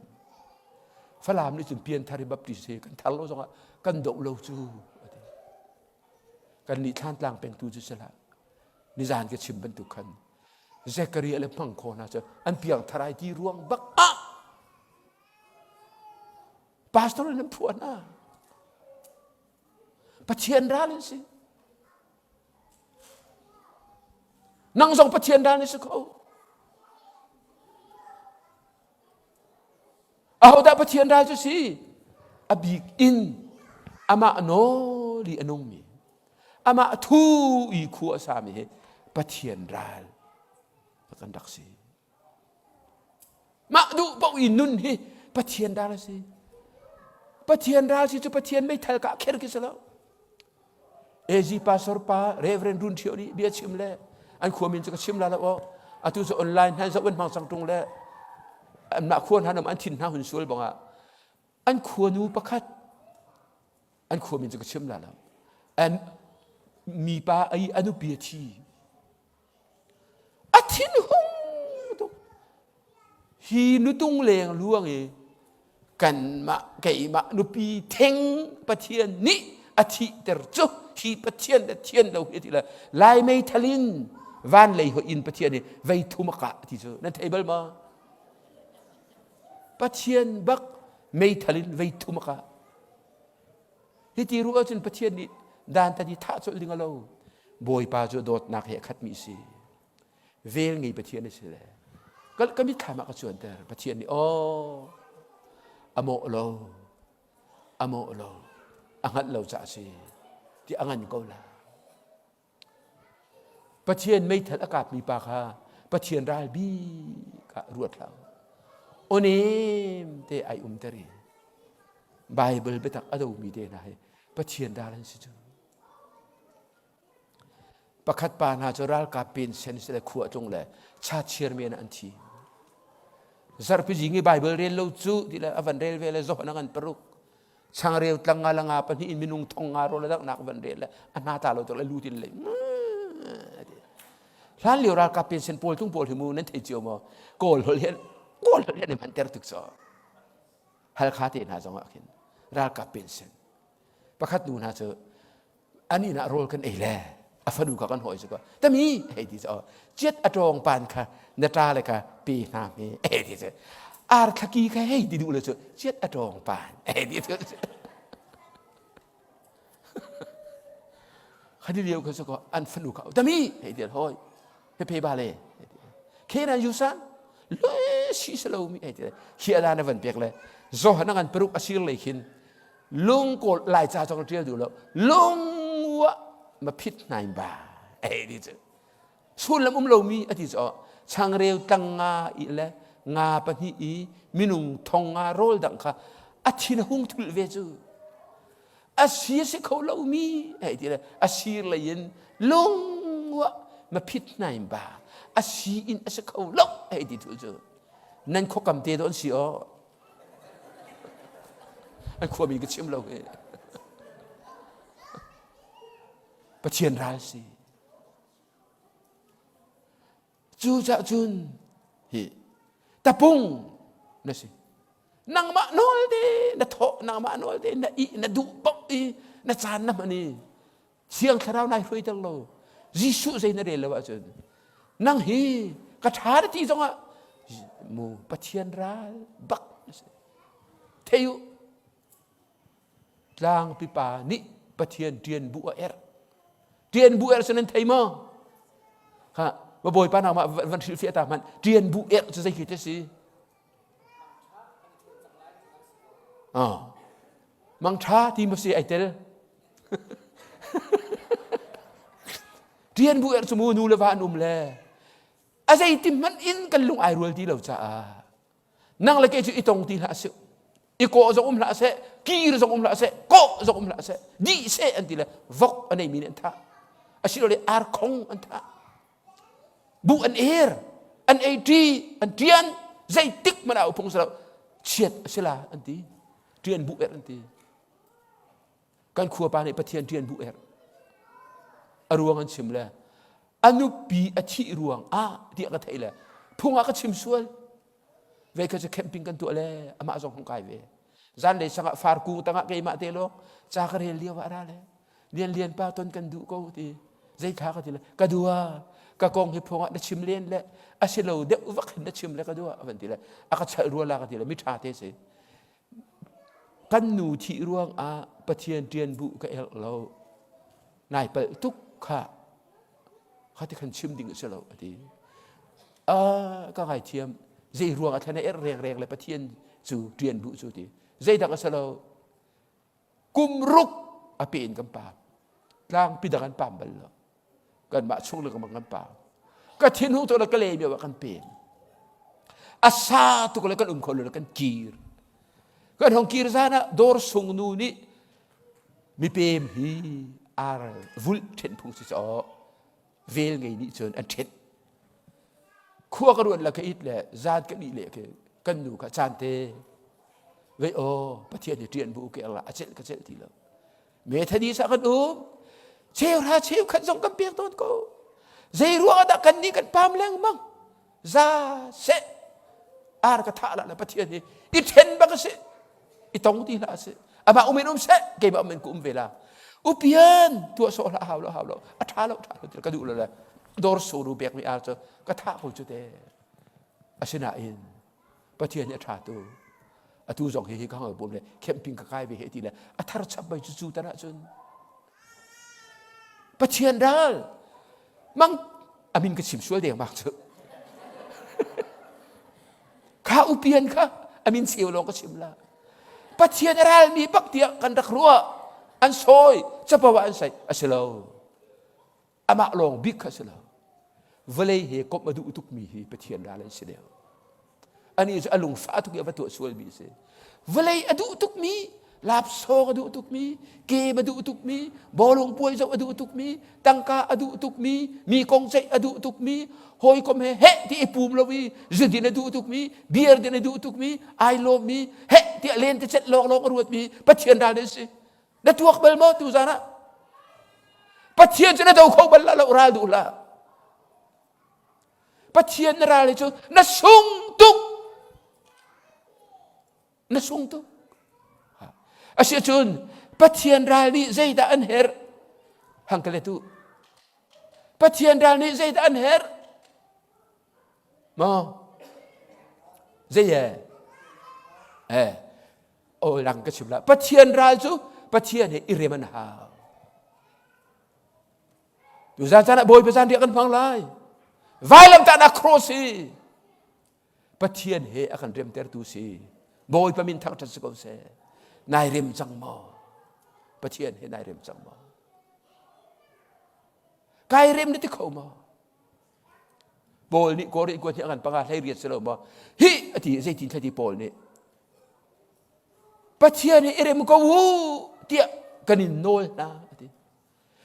A: Falam nih cun pianthar hi Baptist hi kan thar lo zongah kan doh lo cu ati. Kan nih thlantlang pengtu cu si hlah. Nizan ka chim bantuk khan Zechariah le hmang kho hna cu an piang thar ai ti ruang bak ah pastor in an phuah hna. Pathian ral an si. Nang zong Pathian ral na si kho. Ahodah Pathian ral cu si? A bik in amah nawl i a nungmi, amah thu i khua a sami hi Pathian ral kan rak si. Mah duh paoh i nun hi Pathian ral a si. Pathian ral si cu Pathian meithal kah kher khi si lo. AG pastor pa Reverend Run Thio nih bia chim le an khua min cu ka chim la lo aw. Atu cu online hna zoh an hmang cang tung le anmah khua hna nam an thin hna hun sual bangah an khua nu pakhat an khua min cu ka chim la lo. An mipa ai a nupi a thi. A thinhung tuk. Hi nutung leng luang i kanmah keimah nupi theng Pathian nih a thihter cu hi Pathian le thian lo hi ti le Lai meithal in van lei hoih in Pathian nih vei thum a kah ti cu nan thei bal ma? Pathian bak meithal in vei thum a kah. Hiti ruah ahcun Pathian nih dantat i thah colh ding a lo. Bawipa cu dawtnak he a khatmi a si. Vel ngei Pathian a si le. Ka, ka mitthlam ah ka cuanter. Pathian nih, aw, a mawh lo, a mawh lo, a hngalh lo caah a si, ti a ngan ko la. Pathian meithal a kapmi pa kha Pathian ral bik ah ruat hlah u. Awnem te ai umter i Bible biatak a domi te hna hi Pathian ral an si cu. Pakhat pa hna cu ralkap pensen si le khua tlung le cha chairman an thi. Zarhpi zing i Bible rel lo cu ti le a van rel ve le zoh na ngan paruk. Changreu tlang nga la nga pahnih in minung thong nga rawl a danghnak van rel le a hna ta lo tuk le lut in le hlan lio ralkap pension pawl tung pawl hi mu nan thei cio maw kawl holh hian kawl holh hian hman ter tuk so halkha te hna zong ah khin ralkap pension pakhat nu hna cu an inn ah rawl kan ei le a fanu kha kan hawi cu ka tami hei ti cu chiat a tawng pan kha na ṭa le kha pe hna hme hei ti cu ar thlaki kha hei ti duh le cu chiat a tawng pan hei ti cu khadi lio kha cu ko an fanu kha tami hei ti hoi pe pe ba le khe na yusan le si salo mi hei ti khi ala na van pek le zohan ngan peruk asir le khin lungkawl laica zong ṭial duh lo lungwa ma phit hnai ba ei ti cu sullam um lomi a ti cu changreu tlang nga i le nga pahnih i minung thong nga rawl dang kha a thin a hung thul ve cu a si a si kho lomi hei ti le a sir lei in lungwa ma phit hnai ba a si in a si kho lo hei ti thul cu nan khuakam te do an si aw An khuami ka chim lo hi. Pathian ral si. Cucah cun hi tapung na si. Nangmah nawl te na thawh nangmah nawl te na ih na duh paoh i na caan na hman i Thiang Thlarau nai hruaiter lo. Jesuh zei na rel lo ahcun nang hi ka ṭha na ti zongah mu Pathian ral bak na si. Thei u tlangpi pa nih Pathian ṭian bu a erh. Ṭian bu erh cu nan thei maw? Ha, ma bawipa nangmah van hrilhfiah ta hmanh ṭian bu erh cu zei khi te si? Ah. Mangṭha ti maw si ai tel? Ṭian bu er cu mu nu le va an um le a zeiti hmanh in kan lung ai rual ti lo caah nang le kei cu i tong ti hlah sih i kawh zong um hlah seh kir zong um hlah seh kawh zong um hlah seh dih seh an ti le vok a neimi nih an thah asilole arkhong an thah bu an er an ei ṭi an ṭian zeitik hmanh ah phung si lo chiat a si la an ti ṭian bu er an ti kan khuapa nih Pathian ṭian bu er a ruang an chim le a nupi a thih ruang ah tiah ka theih le phung ah ka chim sual ve kha cu camping kan tuah le amah zong hong kai ve zanlei sangah farkung tangah keimah te lawng ca ka rel lio ah ra le lian lian pa ton kan duh ko ti zei kha ka ti le ka dua ka kong hi phung ah na chim len le a si lo deuh vak hin na chim le ka dua a van ti le a ka chalh rua la ka ti le mi ṭha te si kan nu thih ruang ah Pathian ṭian bu ka elh lo nai palh tuk kha kha ti khan chim ding a si lo a ti a ka ngaithiam zei ruang ah thlan a erh rengreng le Pathian cu ṭian bu cu ti zeidak a si lo kum ruk a pe in kan pam tlangpi dang an pam bal lo kanmah chung le kan pam ka thinhung tuk le ka le mi ah kan pen a sa tuk le kan um kho lo le kan kir kan hong kir zan ah dawr sung nu nih mipem hi Ar vulh ṭhen phung si caw vel ngei nih cun an ṭhen. Khua ka ruat la ka it le zan ka nih le ke kan nu kha caan te vei aw Pathian hi ṭian bu ke la a celh ka celh ti lo. Methodist ah kan um. Cheuhra cheukhat zong kan pek tawn ko. Zei ruang ah dah kan nih kan pam lengmang? Za seh ar ka thah la Pathian hi i ṭhen bak a si. I tong ti hlah a si. Amah um in um seh, keimah um in ka um ve la. Upian tuah sawh hlah hau lo hau lo. A ṭha lo ṭha lo ka duh lo le dawr suru pek mi ar cu ka thah ko cu te. Asinain Pathian hi a ṭha tu. Atu zong hi hi ka hang bum le camping ka kai ve he ti le a thar chap bai cu cu tan ahcun Pathian ral mang amin ka chim sual deng mak cu kha upian kha amin cheu lawng ka chim la Pathian a ralmi bak tiah kan rak ruah an sawi capo ah an sai a si lo amah lawng bik kha si lo vawlei he komh a duh tukmi hi Pathian ral an si deuh ani cu a lungfah tuk i a va tuah sualmi a si vawlei a duh tukmi lapsawng a duh tukmi kem a duh tukmi bawlung puai zoh a duh tukmi tangka a duh tukmi mi kong ceih a duh tukmi hawikom he heh ti i pum lo i zudin a duh tukmi beer din a duh tukmi ai lawmmi heh tiah len te cet lawng lawng a ruatmi Pathian ral an si Na tuak bal maw tu zan ah? Pathian cu na do kho bal la lo ral duh hlah. Pathian na ral cu na sung tuk. Na sung tuk. Asiahcun Pathian ral nih zeidah an herh? Hang ka let u. Pathian ral nih zeidah an herh? Maw? Zei e? Eh, o lang ka chim la. Pathian ral cu Pathian he i rem an hau. Tuzan caan ah Bawipa zan riah kan hmang lai. Vailamtahnak cross hi Pathian he a kan remtertu si. Bawipa min thangṭhat si ko seh. Nai rem cang maw? Pathian he nai rem cang maw? Kai rem na ti kho maw? Paul nih Korin kuat hi a ngan panga hlei riat si lo maw? Hi a ti zeitin thla ti Paul nih Pathian hi i rem ko u tiah kan in nawl hna a ti.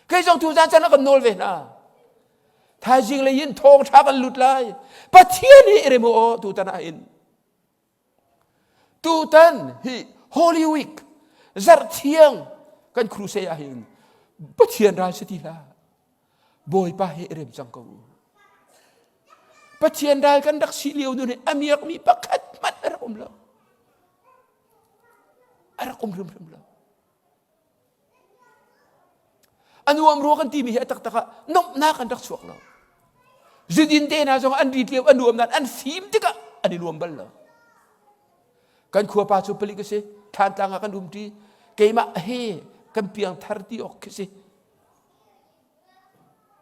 A: Kei zong tu zan can ah kan nawl ve hna. Thaizing lei in thawng tha kan lut lai. Pathian hi i rem u aw tutan ah hin. Tutan hi Holy Week zarh thiang kan crusade ah hin Pathian ral si ti hlah. Bawipa he i rem cang ko u. Pathian ral kan rak si lio nun hi a miakmi pakhat hmanh a rak um lo. A rak um hrimhrim lo. A nuam rua kan timi hi a taktak ah nomhnak an rak chuak lo. Zudin te hna zong an rit lio a nuam nain an fim tikah an i nuam bal lo. Kan khuapa cu palik a si, Thlantlang ah kan umṭi, keimah he kan piang thar ti awk khi si.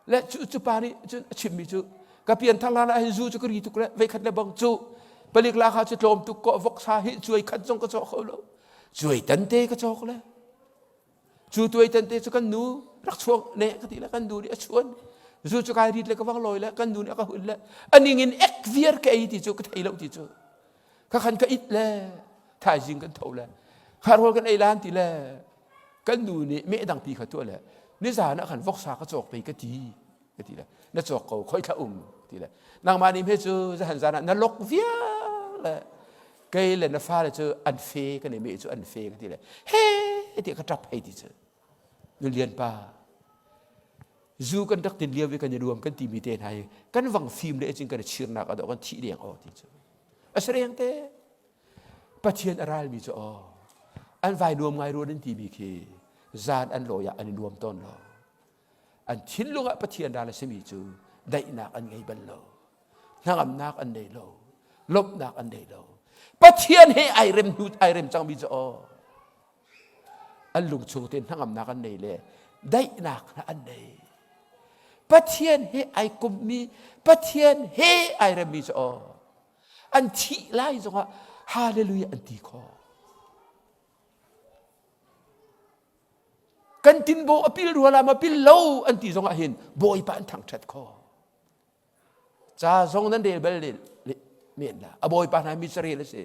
A: Le cu cu pa nih cun a chimmi cu ka pianthar hlan ah hin zu cu ka ri tuk le veikhat le bang cu palik la kha cu tlawm tuk ko voksa hi cuai khat zong ka cawk kho lo cuai tante ka cawk le cu tuai tante cu kan nu rak chuak ne ka ti le kan nu nih a chuan zu cu kai rit le ka vang lawi le kan nu nih a ka hun le aning in ek viar ka ei ti cu ka thei lo ti cu ka khan ka it le thaizing kan tho le kharhol kan ei lan ti le kan nu nih meh dangpi kha tuah le nizan ah khan voksa ka cawk pei ka ti ka ti le na cawk ko khoi thla um ti le nangmah nih hme cu zahan zan ah na lok vial le kei le na fale cu an fe kan i meh cu an fe ka ti le he ti ka ṭap hei ti cu nulian pa zu kan rak tin lio i kan i nuam kan timi te hna hi kan vang fim le cin kan i chirnak a kan thih deng aw ti cu a si reng te Pathian a ralmi cu aw an vai nuam ngai ruan an timi khi zan an lawi ah an i nuam tawn lo an thinlung ah Pathian ral a simi cu daihnak an ngei bal lo hnangamnak an nei lo lawmhnak an nei lo Pathian he ai rem hnu ai rem cangmi cu aw an lungchung tein hnangamnak an nei le daihnak hna an nei Pathian he ai kummi Pathian he ai remmi cu aw an thih lai zongah hallelujah an ti khawh kan tinbo a pil rua la ma pil lo an ti zongah hin bawipa an thangṭhat khawh ca zong nan rel bal men la a bawipa hna mi carel a si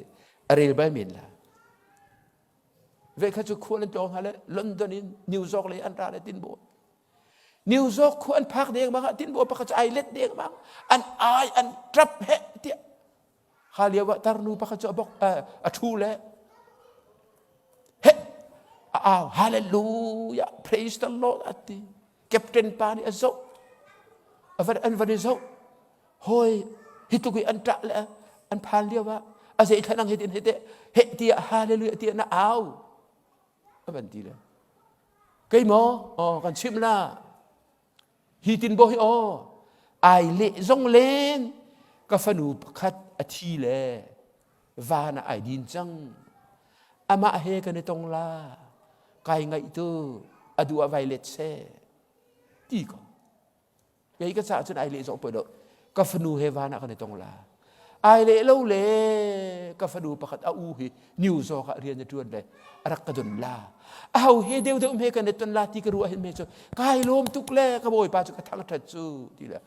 A: a rel bal men la ve kha cu khual an tlawng hna le London in New York lei an ra le tinbo. New York khu an phak deng bang ah tinbaw pakhat cu ai let deng bang an ai an trap he tiah kha lio ah tarnu pakhat cu a bok a thu le he a au hallelujah praise the Lord ati captain pa nih a zoh an van i zoh hoi hi tluk i an ṭah le an phan lio ah a zei thlanang hi tin he te he tiah hallelujah tiah na au a van ti le kei maw aw kan chimh la hi tin bo hi aw ai leh zong len ka fanu pakhat a thi le van ah ai din cang amah he kan i tong la kai ngaih tu a duh ah vai let seh ti ko Kei ka caah cun ai leh zong poi lo. Ka fanu he van ah kan i tong la. Ai leh lo le ka fanu pakhat a u hi New York ah rian a ṭuan le a rak ka don la. A ho he deuh deuh me kan i ton la ti ka ruah hin me cu kai lawm tuk le ka bawipa cu ka thangṭhat cu ti le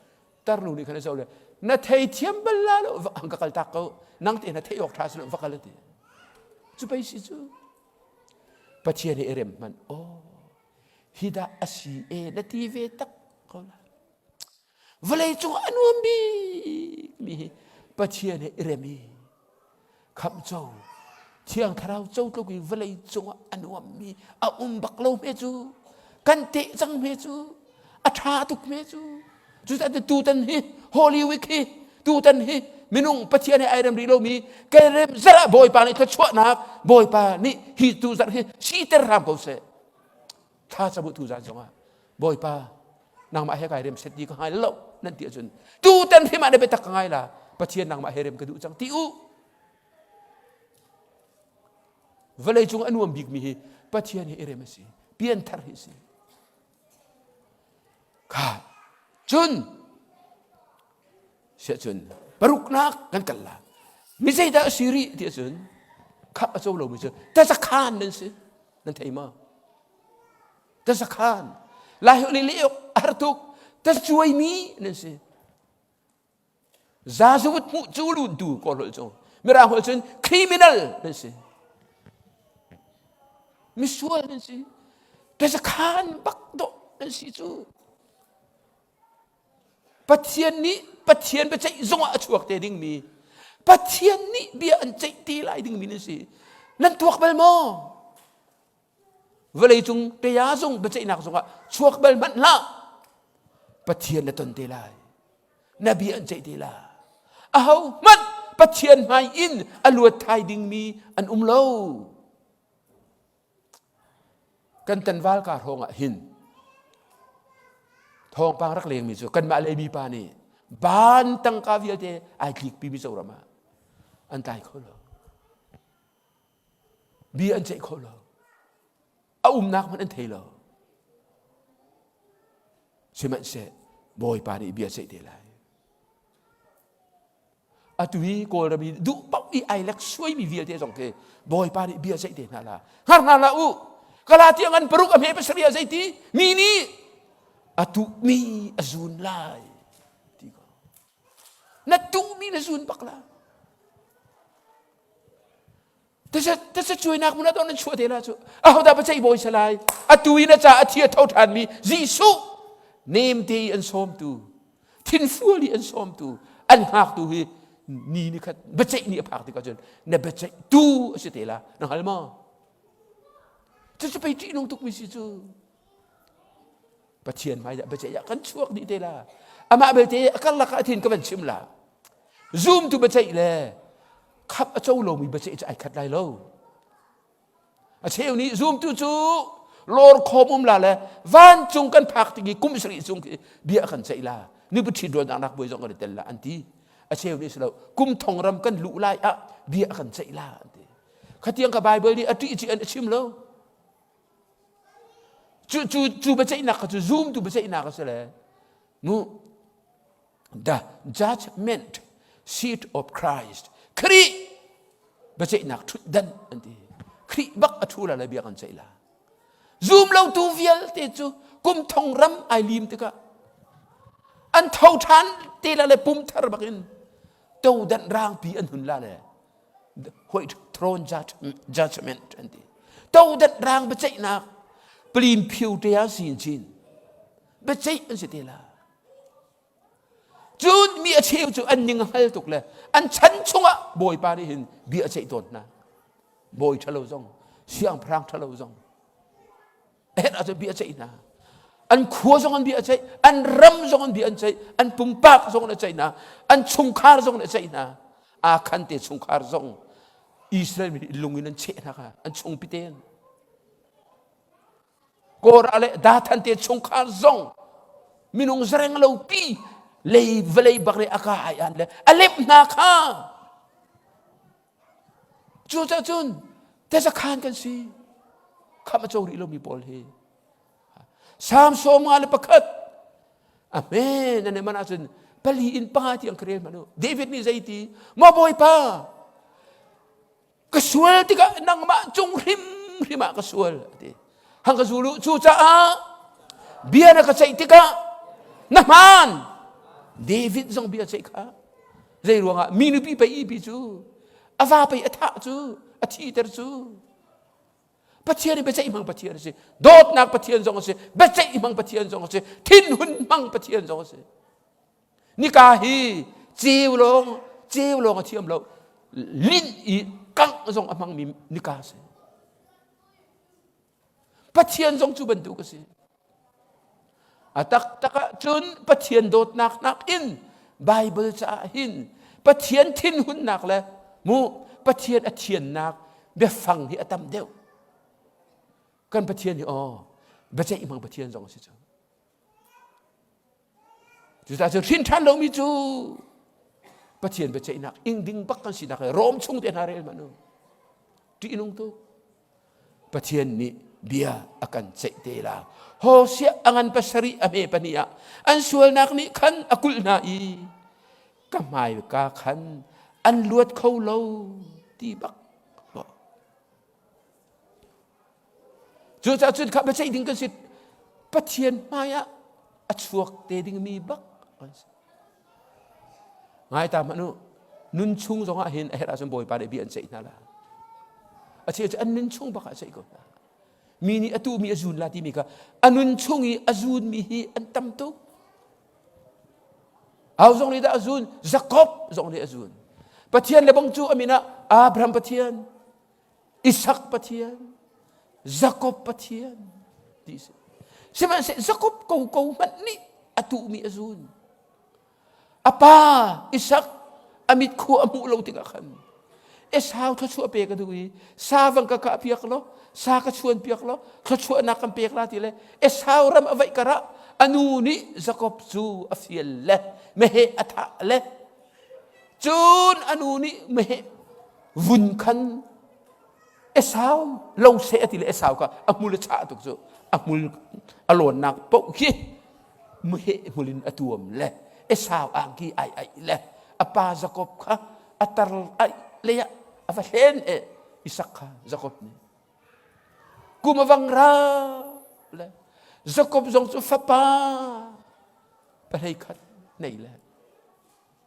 A: tarnu nih khan a zoh le na thei thiam bal la lo va ang ka kal tak ko nang te na theih awk ṭha si lo va kal ti cu pei si cu Pathian he i rem hmanh aw hi dah a si e na ti ve tak ko la vawlei cung a nuam bik mi hi Pathian he i rem i khamh co thiang thlarau co tluk i vawlei cung ah a nuam mi a um bak lo hme cu kan teh cang hme cu a ṭha tuk hme cu cucaah tutan hi Holy Week hi tutan hi minung Pathian he ai rem rih lomi kan rem zarh ah Bawipa nih thluachuahnak Bawipa nih hi tu zarh hi siter hram ko seh thla cabu tu zan zongah Bawipa nangmah he kai rem set ti ka ngai lo nan ti ahcun tutan hrim ah na biatak ka ngai la Pathian nangmah he rem ka duh cang ti u vawlei cung a nuam bikmi hi Pathian he i rem a si pianthar hi a si Kha cun siah cun paruknak kan kal la mi zeidah a si rih ti ahcun khap a co lomi cu tazakhan nan si nan thei ma tazakhan lai holh le a har tuk tacuaimi nan si Zazuut hmuh cu luntu kawl holh cu mirang holh cun criminal nan si. Misual nan si. Tazakhan bak dawh nan si cu. Pathian nih Pathian biaceih zungah a chuak te dingmi Pathian nih bia an ceih te lai dingmi nan si. Nan tuak bal maw? Vawlei cung teya zung biaceihnak zungah chuak bal hmanh hlah. Pathian na ton te lai. Na bia an ceih te la. Aho hmanh Pathian hmai in a luat thai dingmi an um lo. Kan tanval ka hrawng ah hin thawngpang rak lengmi cu kanmah lei mi pa nih ban tangka vialte ai tlikpi Mizoram ah an tlai kho lo. Bia an ceih kho lo. A umnak hmanh an thei lo. Sihmanhseh Bawipa nih bia ceih te lai. Atu hi Kawlram i duh paoh i ai lek suaimi vialte zong khi Bawipa nih bia ceih te hna la. Hngar hna hlah u. Kala tiang an paruk a hme pasarih ah zeiti mi nih a tuhmi a zun lai ti ko. Na tuhmi na zun bak la. Tasa cuainak hmun ah nan chuah te la cu ahodah paceih bawi sa lai atu in a ca a thi a tho ṭhanmi Jesuh nemte i an sawmtu thinfual i an sawmtu an hngaktu hi ni ni khat biaceih ni a phak tikah cun na biaceih tu a si te la na hngal maw cucu pei ṭihnung tukmi si cu Pathian hmai dah biaceih ah kan chuak dih te la amah belte a karlak ah thin ka van chim la zumtu biaceih le khap a co lomi biaceih cu ai khat lai lo a cheu nih zumtu cu lawr khawm um la le vancung kan phak tik i kum sarih chung khi bia kan ceih la nupi ṭhi ruan nak buai zong kan i tel la an ti a cheu nih si lo kum thong ram kan luh lai ah bia kan ceih la an ti khatiang ka Bible nih a ṭih ci an a chim lo Cu, cu, cu biaceihnak kha cu zumtu biaceihnak a si le mu the judgment seat of Christ Khrih biaceihnak ṭhutdan an ti Khrih bak a ṭhu la le bia kan ceih la zum lotu vialte cu kum thong ram ai lim tikah an tho ṭhan te la le pum thar bakin todan rangpi an hun la le white throne judgment an ti todat rang biaceihnak plin phiu te ah sin chin. Biaceih an si te la. Cun mi a cheu cu an ning a hngal tuk le an chan chungah Bawipa nih hin bia a ceih tawn hna. Bawi ṭhalo zong, siangpahrang ṭhalo zong, a herh ahcun bia a ceih hna. An khua zong an bia a ceih, an ram zong an bia an ceih, an pumpak zong an a ceih hna, an chungkhar zong an a ceih hna. Akhan te chungkhar zong Israel mi nih lung in an cheh hna kha, an chungpi tein. Korah le Dathan te chungkhar zong minung zareng lo pi lei vawlei bak le a ka ai an le a lemh hna kha. Cucaah cun tezakhan kan si. Khamh a co rih lomi pawl hi. Salm 51 a hme nan man ahcun pali in panga tiang ka rel hmanh u. David nih zeiti maw Bawipa ka sual tikah nangmah cung hrimhrim ah ka sual ati. Hang ka zul u cucaah bia na ka ceih tikah na hmaan. David zong bia ceih kha Zei ruangah mi nupi pei ipi cu a va pei a thah cu a thiter cu Pathian i biaceih hmang Pathian a si dawtnak Pathian zong a si biaceih hmang Pathian zong a si thinhun hmang Pathian zong a si nika hi ceu lawng ceu lawng a thiam lo linh i kangh zong a hmangmi nika a si Pathian zong cu bantuk a si. A taktak ahcun Pathian dawtnak nakin Bible caah hin Pathian thinhunnak le mu Pathian a thiannak biafang hi a tam deuh. Kan Pathian hi aw biaceih hmang Pathian zong a si cu. Cucaah cun hrin ṭhan lomi cu Pathian biaceihnak ing ding bak kan sinak he Rom chung te hna rel hmanh u. Ṭihnung tuk. Pathian nih bia a kan ceih te la. Hosea a ngan pasarih a hme pahnih ah an sualnak nih khan a kulh hna i ka hmaika khan an luat kho lo ti bak. Cucaah cun kha biaceih ding kan si. Pathian hmai ah a chuak te dingmi bak an si. Ngai ta hmanh u, nun chung zong ah hin a herh ahcun Bawipa nih bia an ceih hna la. A cheu cu an nun chung bak ah ceih ko hna. Mi nih a tuhmi a zun la timi kha a nun chung i a zunmi hi an tam tuk. Au zong nih dah a zun, Jakob zong nih a zun. Pathian le bang cu a min ah Abraham Pathian, Isak Pathian, Jakob Pathian ti si. Sihmanhsehlaw Jakob koko hmanh nih a tuhmi a zun. A pa Isak a mit khua a hmuh lo tikah khan Esau thluachuah pe ka duh i sa vang ka kah piak law sa ka chuan piak law thluachuahnak kan pek la ti le Esau ram a vaih karah a nu nih Jakob cu a fial le meheh a thah le cun a nu nih meheh vun khan Esau lo seh a ti le Esau kha a hmul a chah tuk cu a hmul a lawnnak paoh khi muheh hmul in a tuam le Esau angki ai ai le a pa Jakob kha a tar ai le ah a va hlen e Isak kha Jakob nih kum a vang ra le Jakob zong cu fapa pahlei khat nei le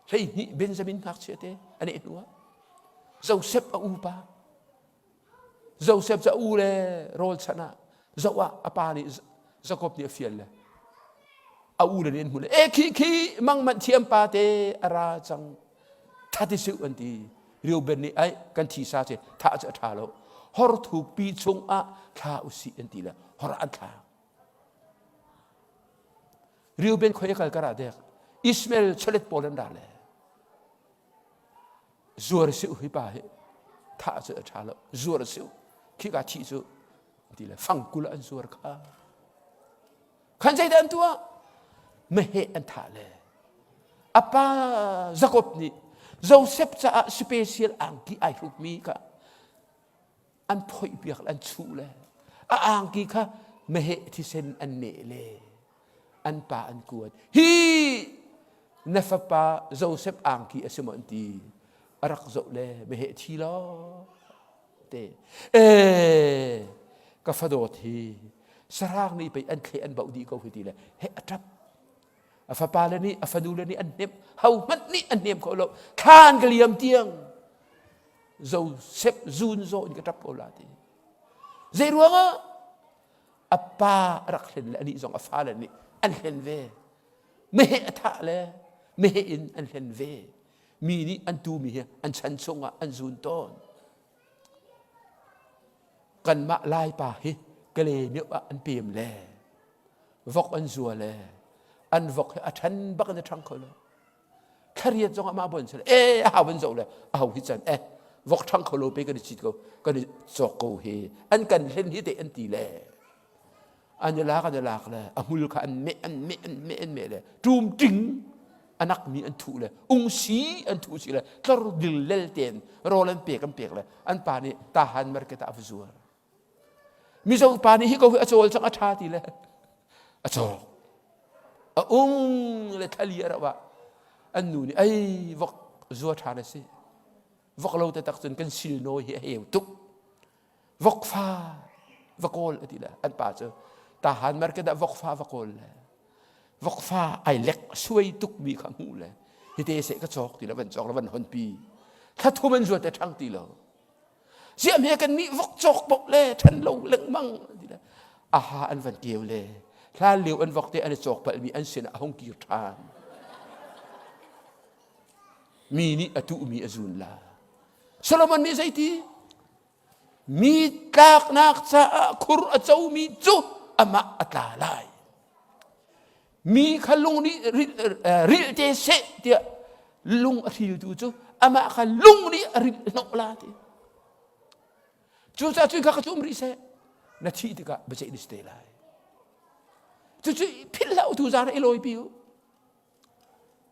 A: 12 Benjamin ngakchia te a neh hnu ah Joseph a upa Joseph cu a u le rawl chan ah zoh ah a pa nih Jacob nih a fial le a u le nih an hmu le e khi khi mang manh thiam pa te a ra cang thati siu an ti Reuben nih ai kan thi sa ce thah cu a ṭha lo hor thukpi chung ah thla usih an ti le hor an thla Reuben khoi a kal kar ah dek Ishmael chawlet pawl an ra le zuar si u hi pa hi thah cu a ṭha lo zuar si u khika thih cu ti le fangkul an zuar kha khan zeidah an tuah meheh an thah le a pa Jakob nih Joseph caah special angki ai hrukmi kha an phoihpiak le an chuh le a angki kha meheh thisen an neh le an pa an kuat hi na fapa Joseph angki a si maw an ti a rak zoh le meheh thi law te e ka fadawt hi sarang nih pei an thle an bauh dih ko hi ti le he a ṭap a fapa le nih a fanu le nih an hnemh ho hmanh nih an hnem kho lo thlan ka liam tiang Joseph zun zaw in ka ṭap ko la ti. Zei ruangah a pa a rak hlen le anih zong a fale nih An hlen ve. Meheh a thah le meheh in an hlen ve. Mi nih an tumi hi an chan chungah an zun tawn. Kanmah Laipa hi Kale mio ah an pem le vok an zua le an vok hi a ṭhan bak in a ṭhang kho lo. Thlariat zong amah bon sile e a hau an zoh le a ho hi can e vok ṭhang kho lo pe kan i cit ko kan i cawk ko hi an kan hlen hi te an ti le an i lak an i lak le a hmul kha an meh an meh an meh an meh le ṭum ṭing anak mi an thuh le ungsi an thuh si le tlor dil lel ten rawl an pek an pek le an pa nih tahan market ah a va zuar Mizo pa nih hi ko hi a cawl cang a ṭha ti le a cawk a ung le thali a rauh ah an nu nih ei vok zua ṭha na si vok lo te tak cun kan sil nawi hi a heu tuk vokfa va kawl a ti le an pa cu tahan market ah vokfa va kawl le vokfa ai lek suai tuk mi kha hmuh le hite seh ka cawk ti le van cawk le van hon pi thla thum an zuat te ṭhang ti lo ziah hme kan nih vok cawk bok le ṭhan lo lengmang ti le aha an van keu le hlan lio an vok te an i cawk palmi an sin ah a hung kir ṭhan mi nih a tuhmi a zun la Solomon nih zeiti mi tlaknak caah khur a comi cu amah a tla lai mi kha lung nih rilh te seh tiah lung a hriltu cu amah kha lung nih a rilh hnawh la ti cucaah cun kha ka cu um rih seh na thih tikah biaceih na si te lai cucu philh hlah u tu zan i lawipi u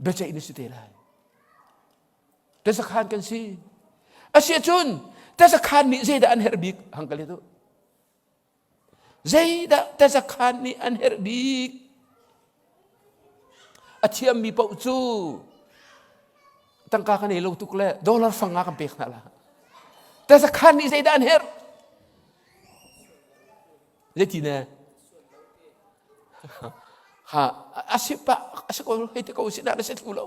A: biaceih na si te lai Tasakhan kan si. Asiahcun tasakhan nih zeidah an herh bik? Hang ka let u. Zeidah tasakhan nih an herh bik? A thiammi paoh cu tangka kan ei lo tuk le dollar fang nga kan pek hna la. Tasakhan nih zeidah an herh? Zeiti ne? Ha a si pa a si ko hei te ko si na si thlu lo.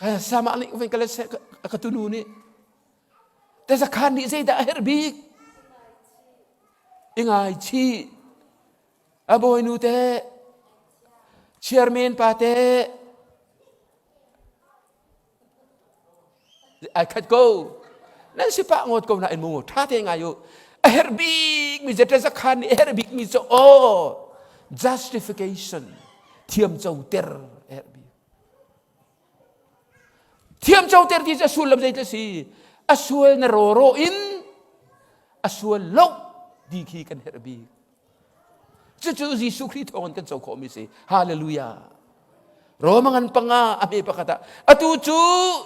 A: Sama nih ven kale se ka tunu nih. Te zakhan nih zeidah a herh bik? I ngai chi. A bawinu te chairman pa te Ai khat ko. Nan si pah ngawt ko na in mu tha te ngai u. A herh bik mi zeta zakhan nih a herh bik mi cu aw justification thiam co ter a herh bik. Thiam co ter ti cu a sullam zei te si a sual na rawro in a sual lo ti khi kan herh bik. Cucu Jesuh Khrih thawngin kan co khawhmi si. Hallelujah. Roma ngan panga a hme pakhat ah atu cu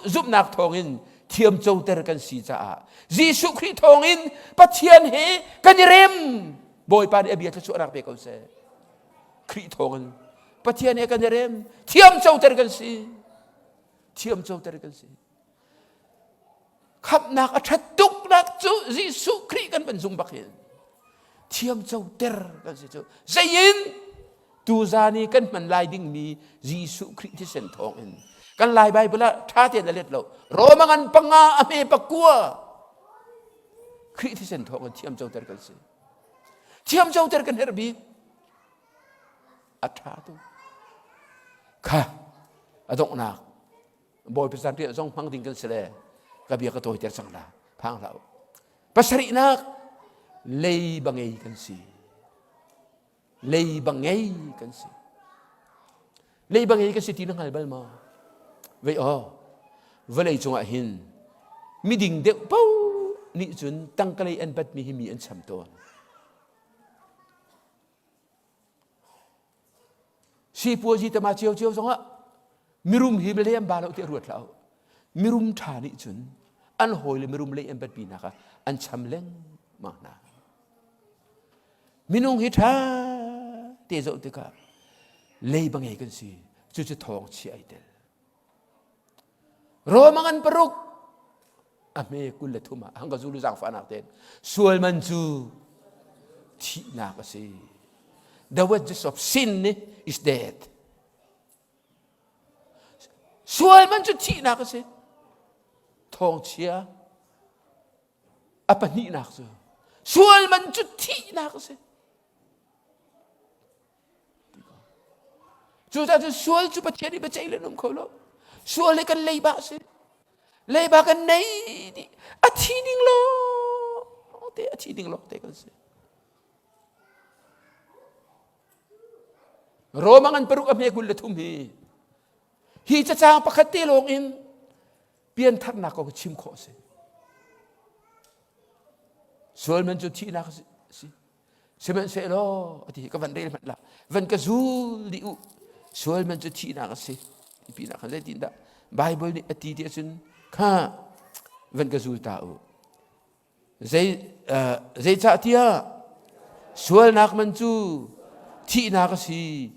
A: zumhnak thawngin thiam coter kan si caah Jesuh Khrih thawngin Pathian he kan i rem. Bawipa nih a bia thluachuahnak pe ko seh. Khrih thawngin Pathian he kan i rem. Thiam coter kan si. Thiam coter kan si. Khamhnak a ṭhat tuknak cu Jesuh Khrih kan van zung bak hin thiam coter kan si cu zei in tuzan i kan hman lai dingmi Jesuh Khrih thisen thawng in kan Lai Bible ah ṭha tein a let lo Roma ngan panga a hme pakua Khrih thisen thawng in thiam coter kan si thiam coter kan herh bik a ṭha tuk kha a donghnak Bawipa zanriah zong hmang ding kan si le ka bia ka tawiter cang la phang hlah u pasarihnak leiba ngei kan si leiba ngei kan si leiba ngei kan si ti na hngal bal maw vei aw vawlei cungah hin miding deuh po nih cun tangkalei an batmi hi mi an cham tawn Sipuazi tama ciocio zongah mirum hi lei an ba lo tiah ruat hlah u. Mirum ṭha nih cun an hawi le mirum lei an batpi hna kha an cham lengmang hna. Minung hi ṭha te zoh tikah leiba ngei kan si. Cucu thawng chia ai tel. Roma ngan paruk a hme 23 ah hang ka zulu zaangfahnak tein sual man cu thihnak a si the wages of sin is death sual man cu thihnak a si thawngchia a pahnihnak cu sual man cu thihnak a si. Cucaah cun sual cu Pathian nih biaceih le um kho lo. Sual hi kan leiba a si. Leiba kan nei dih. A thi ding lawng te, a thi ding lawng te kan si. Roma ngan paruk a hme 23 hi hi cacang pakhat te lawng in piantharnak kong chim khawh a si. Sual man cu thihnak a si. Sihmanhsehlaw a ti ka van rel hmanh la van ka zul dih u sual man cu thihnak a si ti pinah khan zeitin dah Bible nih a ti ti ahcun kha van ka zul ta u zei uh, zeicahtiah sualnak man cu thihnak a si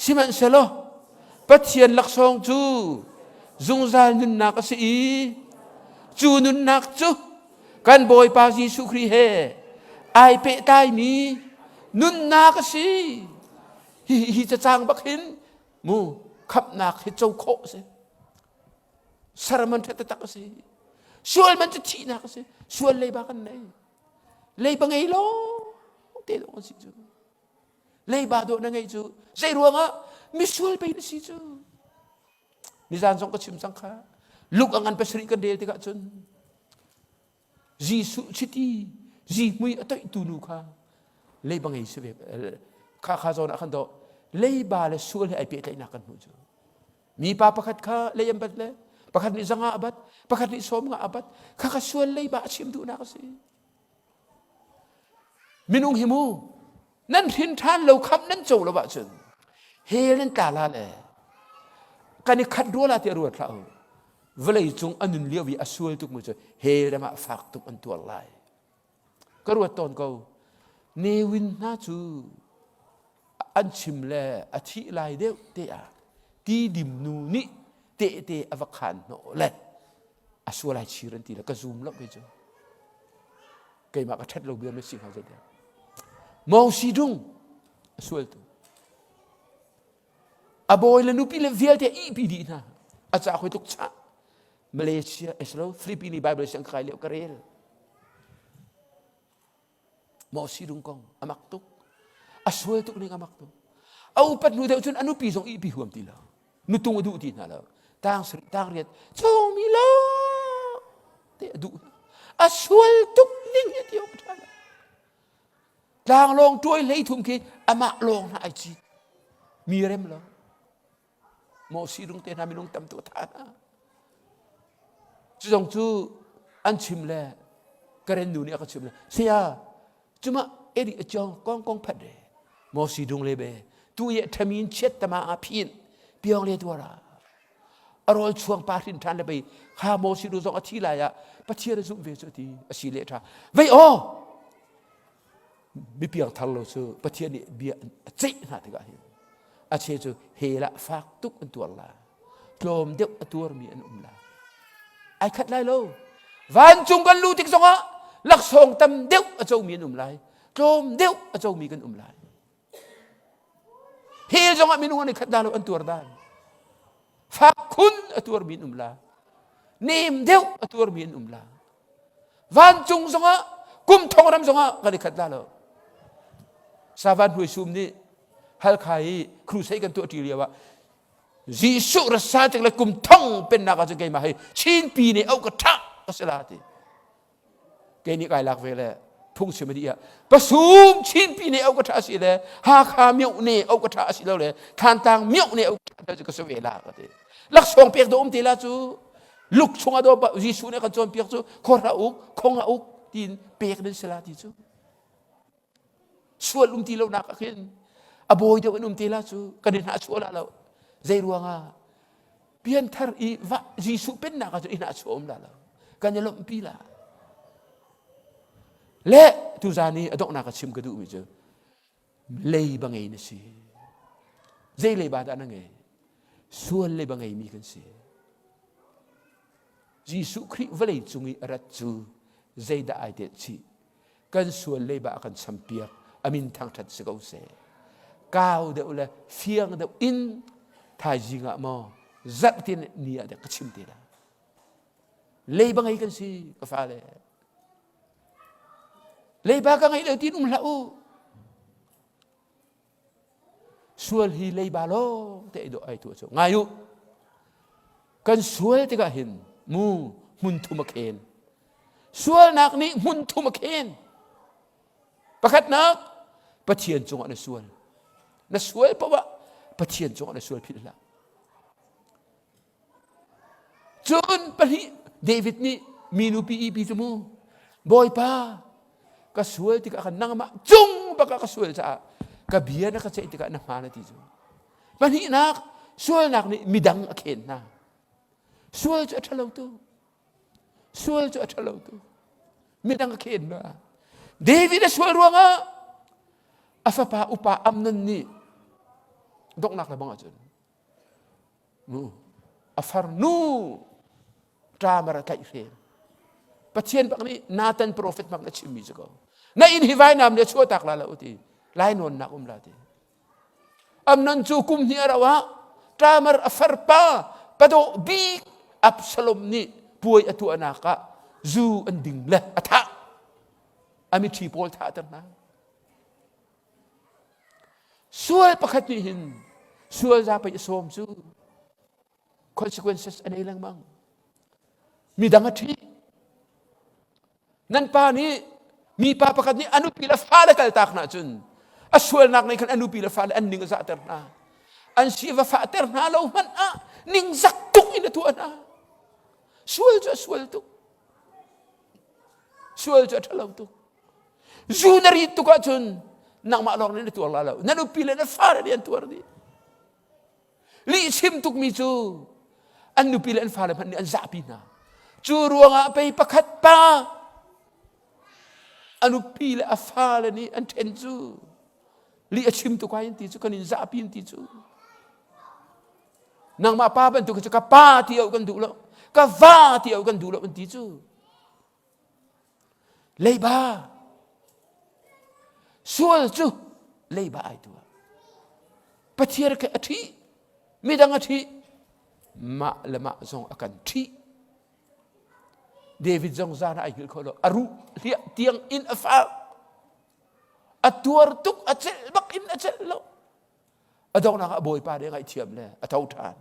A: sihmanhsehlaw Pathian laksawng cu zungzal nunnak a si i cu nunnak cu kan Bawipa Jesuh Khrih he ai pehtlaimi nunnak a si. Hi hi cacang bak hin mu khamhnak hi co khawh a si. Sermon ṭha taktak a si. Sual man cu thihnak a si. Sual leiba kan nei. Leiba ngei lo te lawng a si cu. Leiba dawh na ngeih cu zei ruangah misual pei na si cu. Nizan zong ka chim cang kha. Luk a ngan pasarih kan rel tikah cun Jesuh chiti zihmui a toihtu nu kha leiba ngei si ve kha kha zawn ah khan dawh leiba le sual he ai pehtlaihnak kan hmuh cu mipa pakhat kha lei an bat le pakhat nih zanga a bat pakhat nih sawm nga a bat kha kha sual leiba a chim duhnak a si Minung hi mu nan hrin ṭhan lo khamh nan co lo ahcun hell nan tla la le kan i khat rua la tiah ruat hlah u. Vawlei cung a nun lio i a sual tuk mu cu hell ram ah fak tuk an tuar lai. Ka ruat tawn ko. Newin hna cu an chim le a thih lai deuh te ah tidim nu nih tehte a va khan hnawh le a sual ai chir an ti le ka zum lo kei cu keimah ka ṭhat lo bia na si hnga zeidah Mawsi dung a sual tu a bawi le nupi le vialte ihpi dih hna a ca khoi tuk chah Malaysia eslo Philippine Bible siang kai leo ka rel Mawsi dung kong a mak tuk a sual tuk ning a mak tuk a upat hnu deuh cun a nupi zong ihpi huam ti lo nutung a duh ti hna lo tang sarih tang riat chawmi lo te a duh a sual tuk ning hi ti awk ṭha lo tlanglawng tuai hlei thum khi amah lawng hna ai cit mi rem lo maw si rung te hna minung tam tuk tha hna cu zong cu an chim le karen nu nih a ka chim le saya cuma eri a chong kong kong phat re maw si dung le be tu ye thamin chiat tama a phin piong le tuara a rawl chuang pa hrin than le bei kha maw si du zong a thi lai ah pathian a zumh ve cu ti a si le tha vei o mi piang thar lo cu Pathian nih bia a ceih hna tikah hin a che cu hell ah fak tuk an tuar la tlawm deuh a tuarmi an um la ai khat lai lo vancung kan lu tik zongah laksawng tam deuh a comi an um lai tlawm deuh a comi kan um lai hell zongah minung an i khat da lo an tuar dan fak khun a tuarmi an um la nem deuh a tuarmi an um la Vancung zongah kum thong ram zongah kan i khat la lo. Savan Hnuai Sum nih Halkha i crusade kan tuah ṭi lio ah Jesuh rasa tik le kum thong pennak ahcun keimah hi Chinpi nih au ka ṭha ka si la ti. Kei nih kai lak ve le phungchim a dih ah pasum Chinpi nih au ka ṭha si le Hakha mioh ne au ka ṭha si lo le Thantlang mioh ne au ka ṭha ka si ve la ka ti. Laksawng pek do um te la cu luk chungah do Jesuh nih a kan cawnpiak cu khor a uk khong a uk tiin pek nan si la ti cu sual um ti lo nak ah khin a bawi deuh in um te la cu kan i hnah chuah la lo zei ruangah pianthar i va Jesuh pennak ah cun i hnah chuah um la lo kan i lawmhpi la le tuzan i a donghnak a chim ka duhmi cu leiba ngei na si zei leiba dah na ngei sual leiba ngeimi kan si Jesuh Khrih vawlei cung i a rat cu zeidah ai telh chih kan sual leiba a kan champiak amin thangṭhat si ko seh kau deuh le fiang deuh in thaizing ah maw zarhtin ni ah dek ka chim te la leiba ngei kan si ka fale Leiba ka ngeih lo tiin um hlah u. Sual hi leiba lawng te ai tu cu. Ngai u. Kan sual tikah hin mu hmun thum a khen. Sualnak nih hmun thum a khen. Pakhatnak Pathian cungah na sual. Na sual poah Pathian cungah na sual philh hlah. Cun pahnih David nih mi nupi ipi cu mu Bawipa ka sual tikah khan nangmah cung bak ah ka sual caah ka bia na ka ceih tikah na hmaan a ti cu. Pahnihnak sualnak nih midang a khen hna. Sual cu a ṭhalo tu. Sual cu a ṭhalo tu. Midang a khen hna. David a sual ruangah a fapa upa Amnon nih donghnak le bang ahcun Nu, a farnu Tamar a tlaihhrem. Pathian bak nih Nathan profet bak na chimmi cu ko. Na inn hi vainam nih a chuahtak la lo ti. Lainawnnak um la ti. Amnon cu kum hnih a rauh ah Tamar a farpa padawh bik Absalom nih puai a tuahnak ah zu an ding le a thah. A mithi pawl thahter hna. Sual pakhat nih hin sual zapei a sawm cu consequences a nei lengmang. Midang a ṭhi. Nan pa nih mipa pakhat nih a nupi le fale kaltak hna cun a sualnak nih khan a nupi le fale an ning a zahter hna. An si va fahter hna lo hmanh ah ningzak tuk in a tuah hna. Sual cu a sual tuk. Sual cu a ṭhalo tuk. Zu na rit tuk ahcun nangmah lawng nih na tuar la lo. Na nupi le na fale nih an tuar dih. Lihchim tukmi cu an nupi le an fale hmanh nih an zahpi hna. Cu ruangah pei pakhat pa a nupi le a fale nih an ṭhen cu lih a chim tuk ai an ti cu kan in zahpi an ti cu. Nangmah pa bantuk cu ka pa ti au kan duh lo, ka va ti au kan duh lo an ti cu. Leiba. Sual cu leiba ai tuah. Pathian kha a ṭhih, midang a ṭhih, mah le mah zong a kan ṭhih. David zong zan ah ai hngilh kho lo. A ruh hliah tiang in a fak. A tuar tuk, a celh bak in a celh lo. A donghnak ah Bawipa nih a ngaihthiam le a tho ṭhan.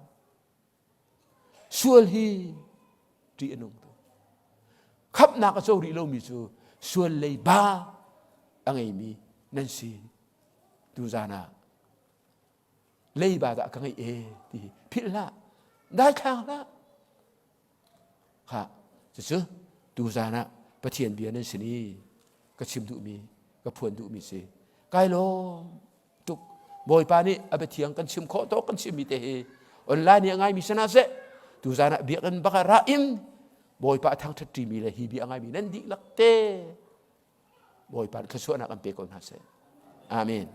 A: Sual hi ṭih a nung tuk. Khamhnak a co rih lomi cu sual leiba a ngeimi nan si. Tuzan ah leiba dah ka ngeih e ti philh hlah, daithlang hlah. Kha cucu tuzan ah Pathian bia nan sin i ka chim duhmi, ka phuan duhmi si. Kai lawm tuk. Bawipa nih a biathiang kan chim khawh tawk kan chimmi te hi online i a ngaimi sana seh tuzan ah biakinn bak ah ra in Bawipa a thangṭhat ṭimi le hi bia a ngaimi nan dihlak te Bawipa nih thluachuahnak an pe ko hna seh. Amen.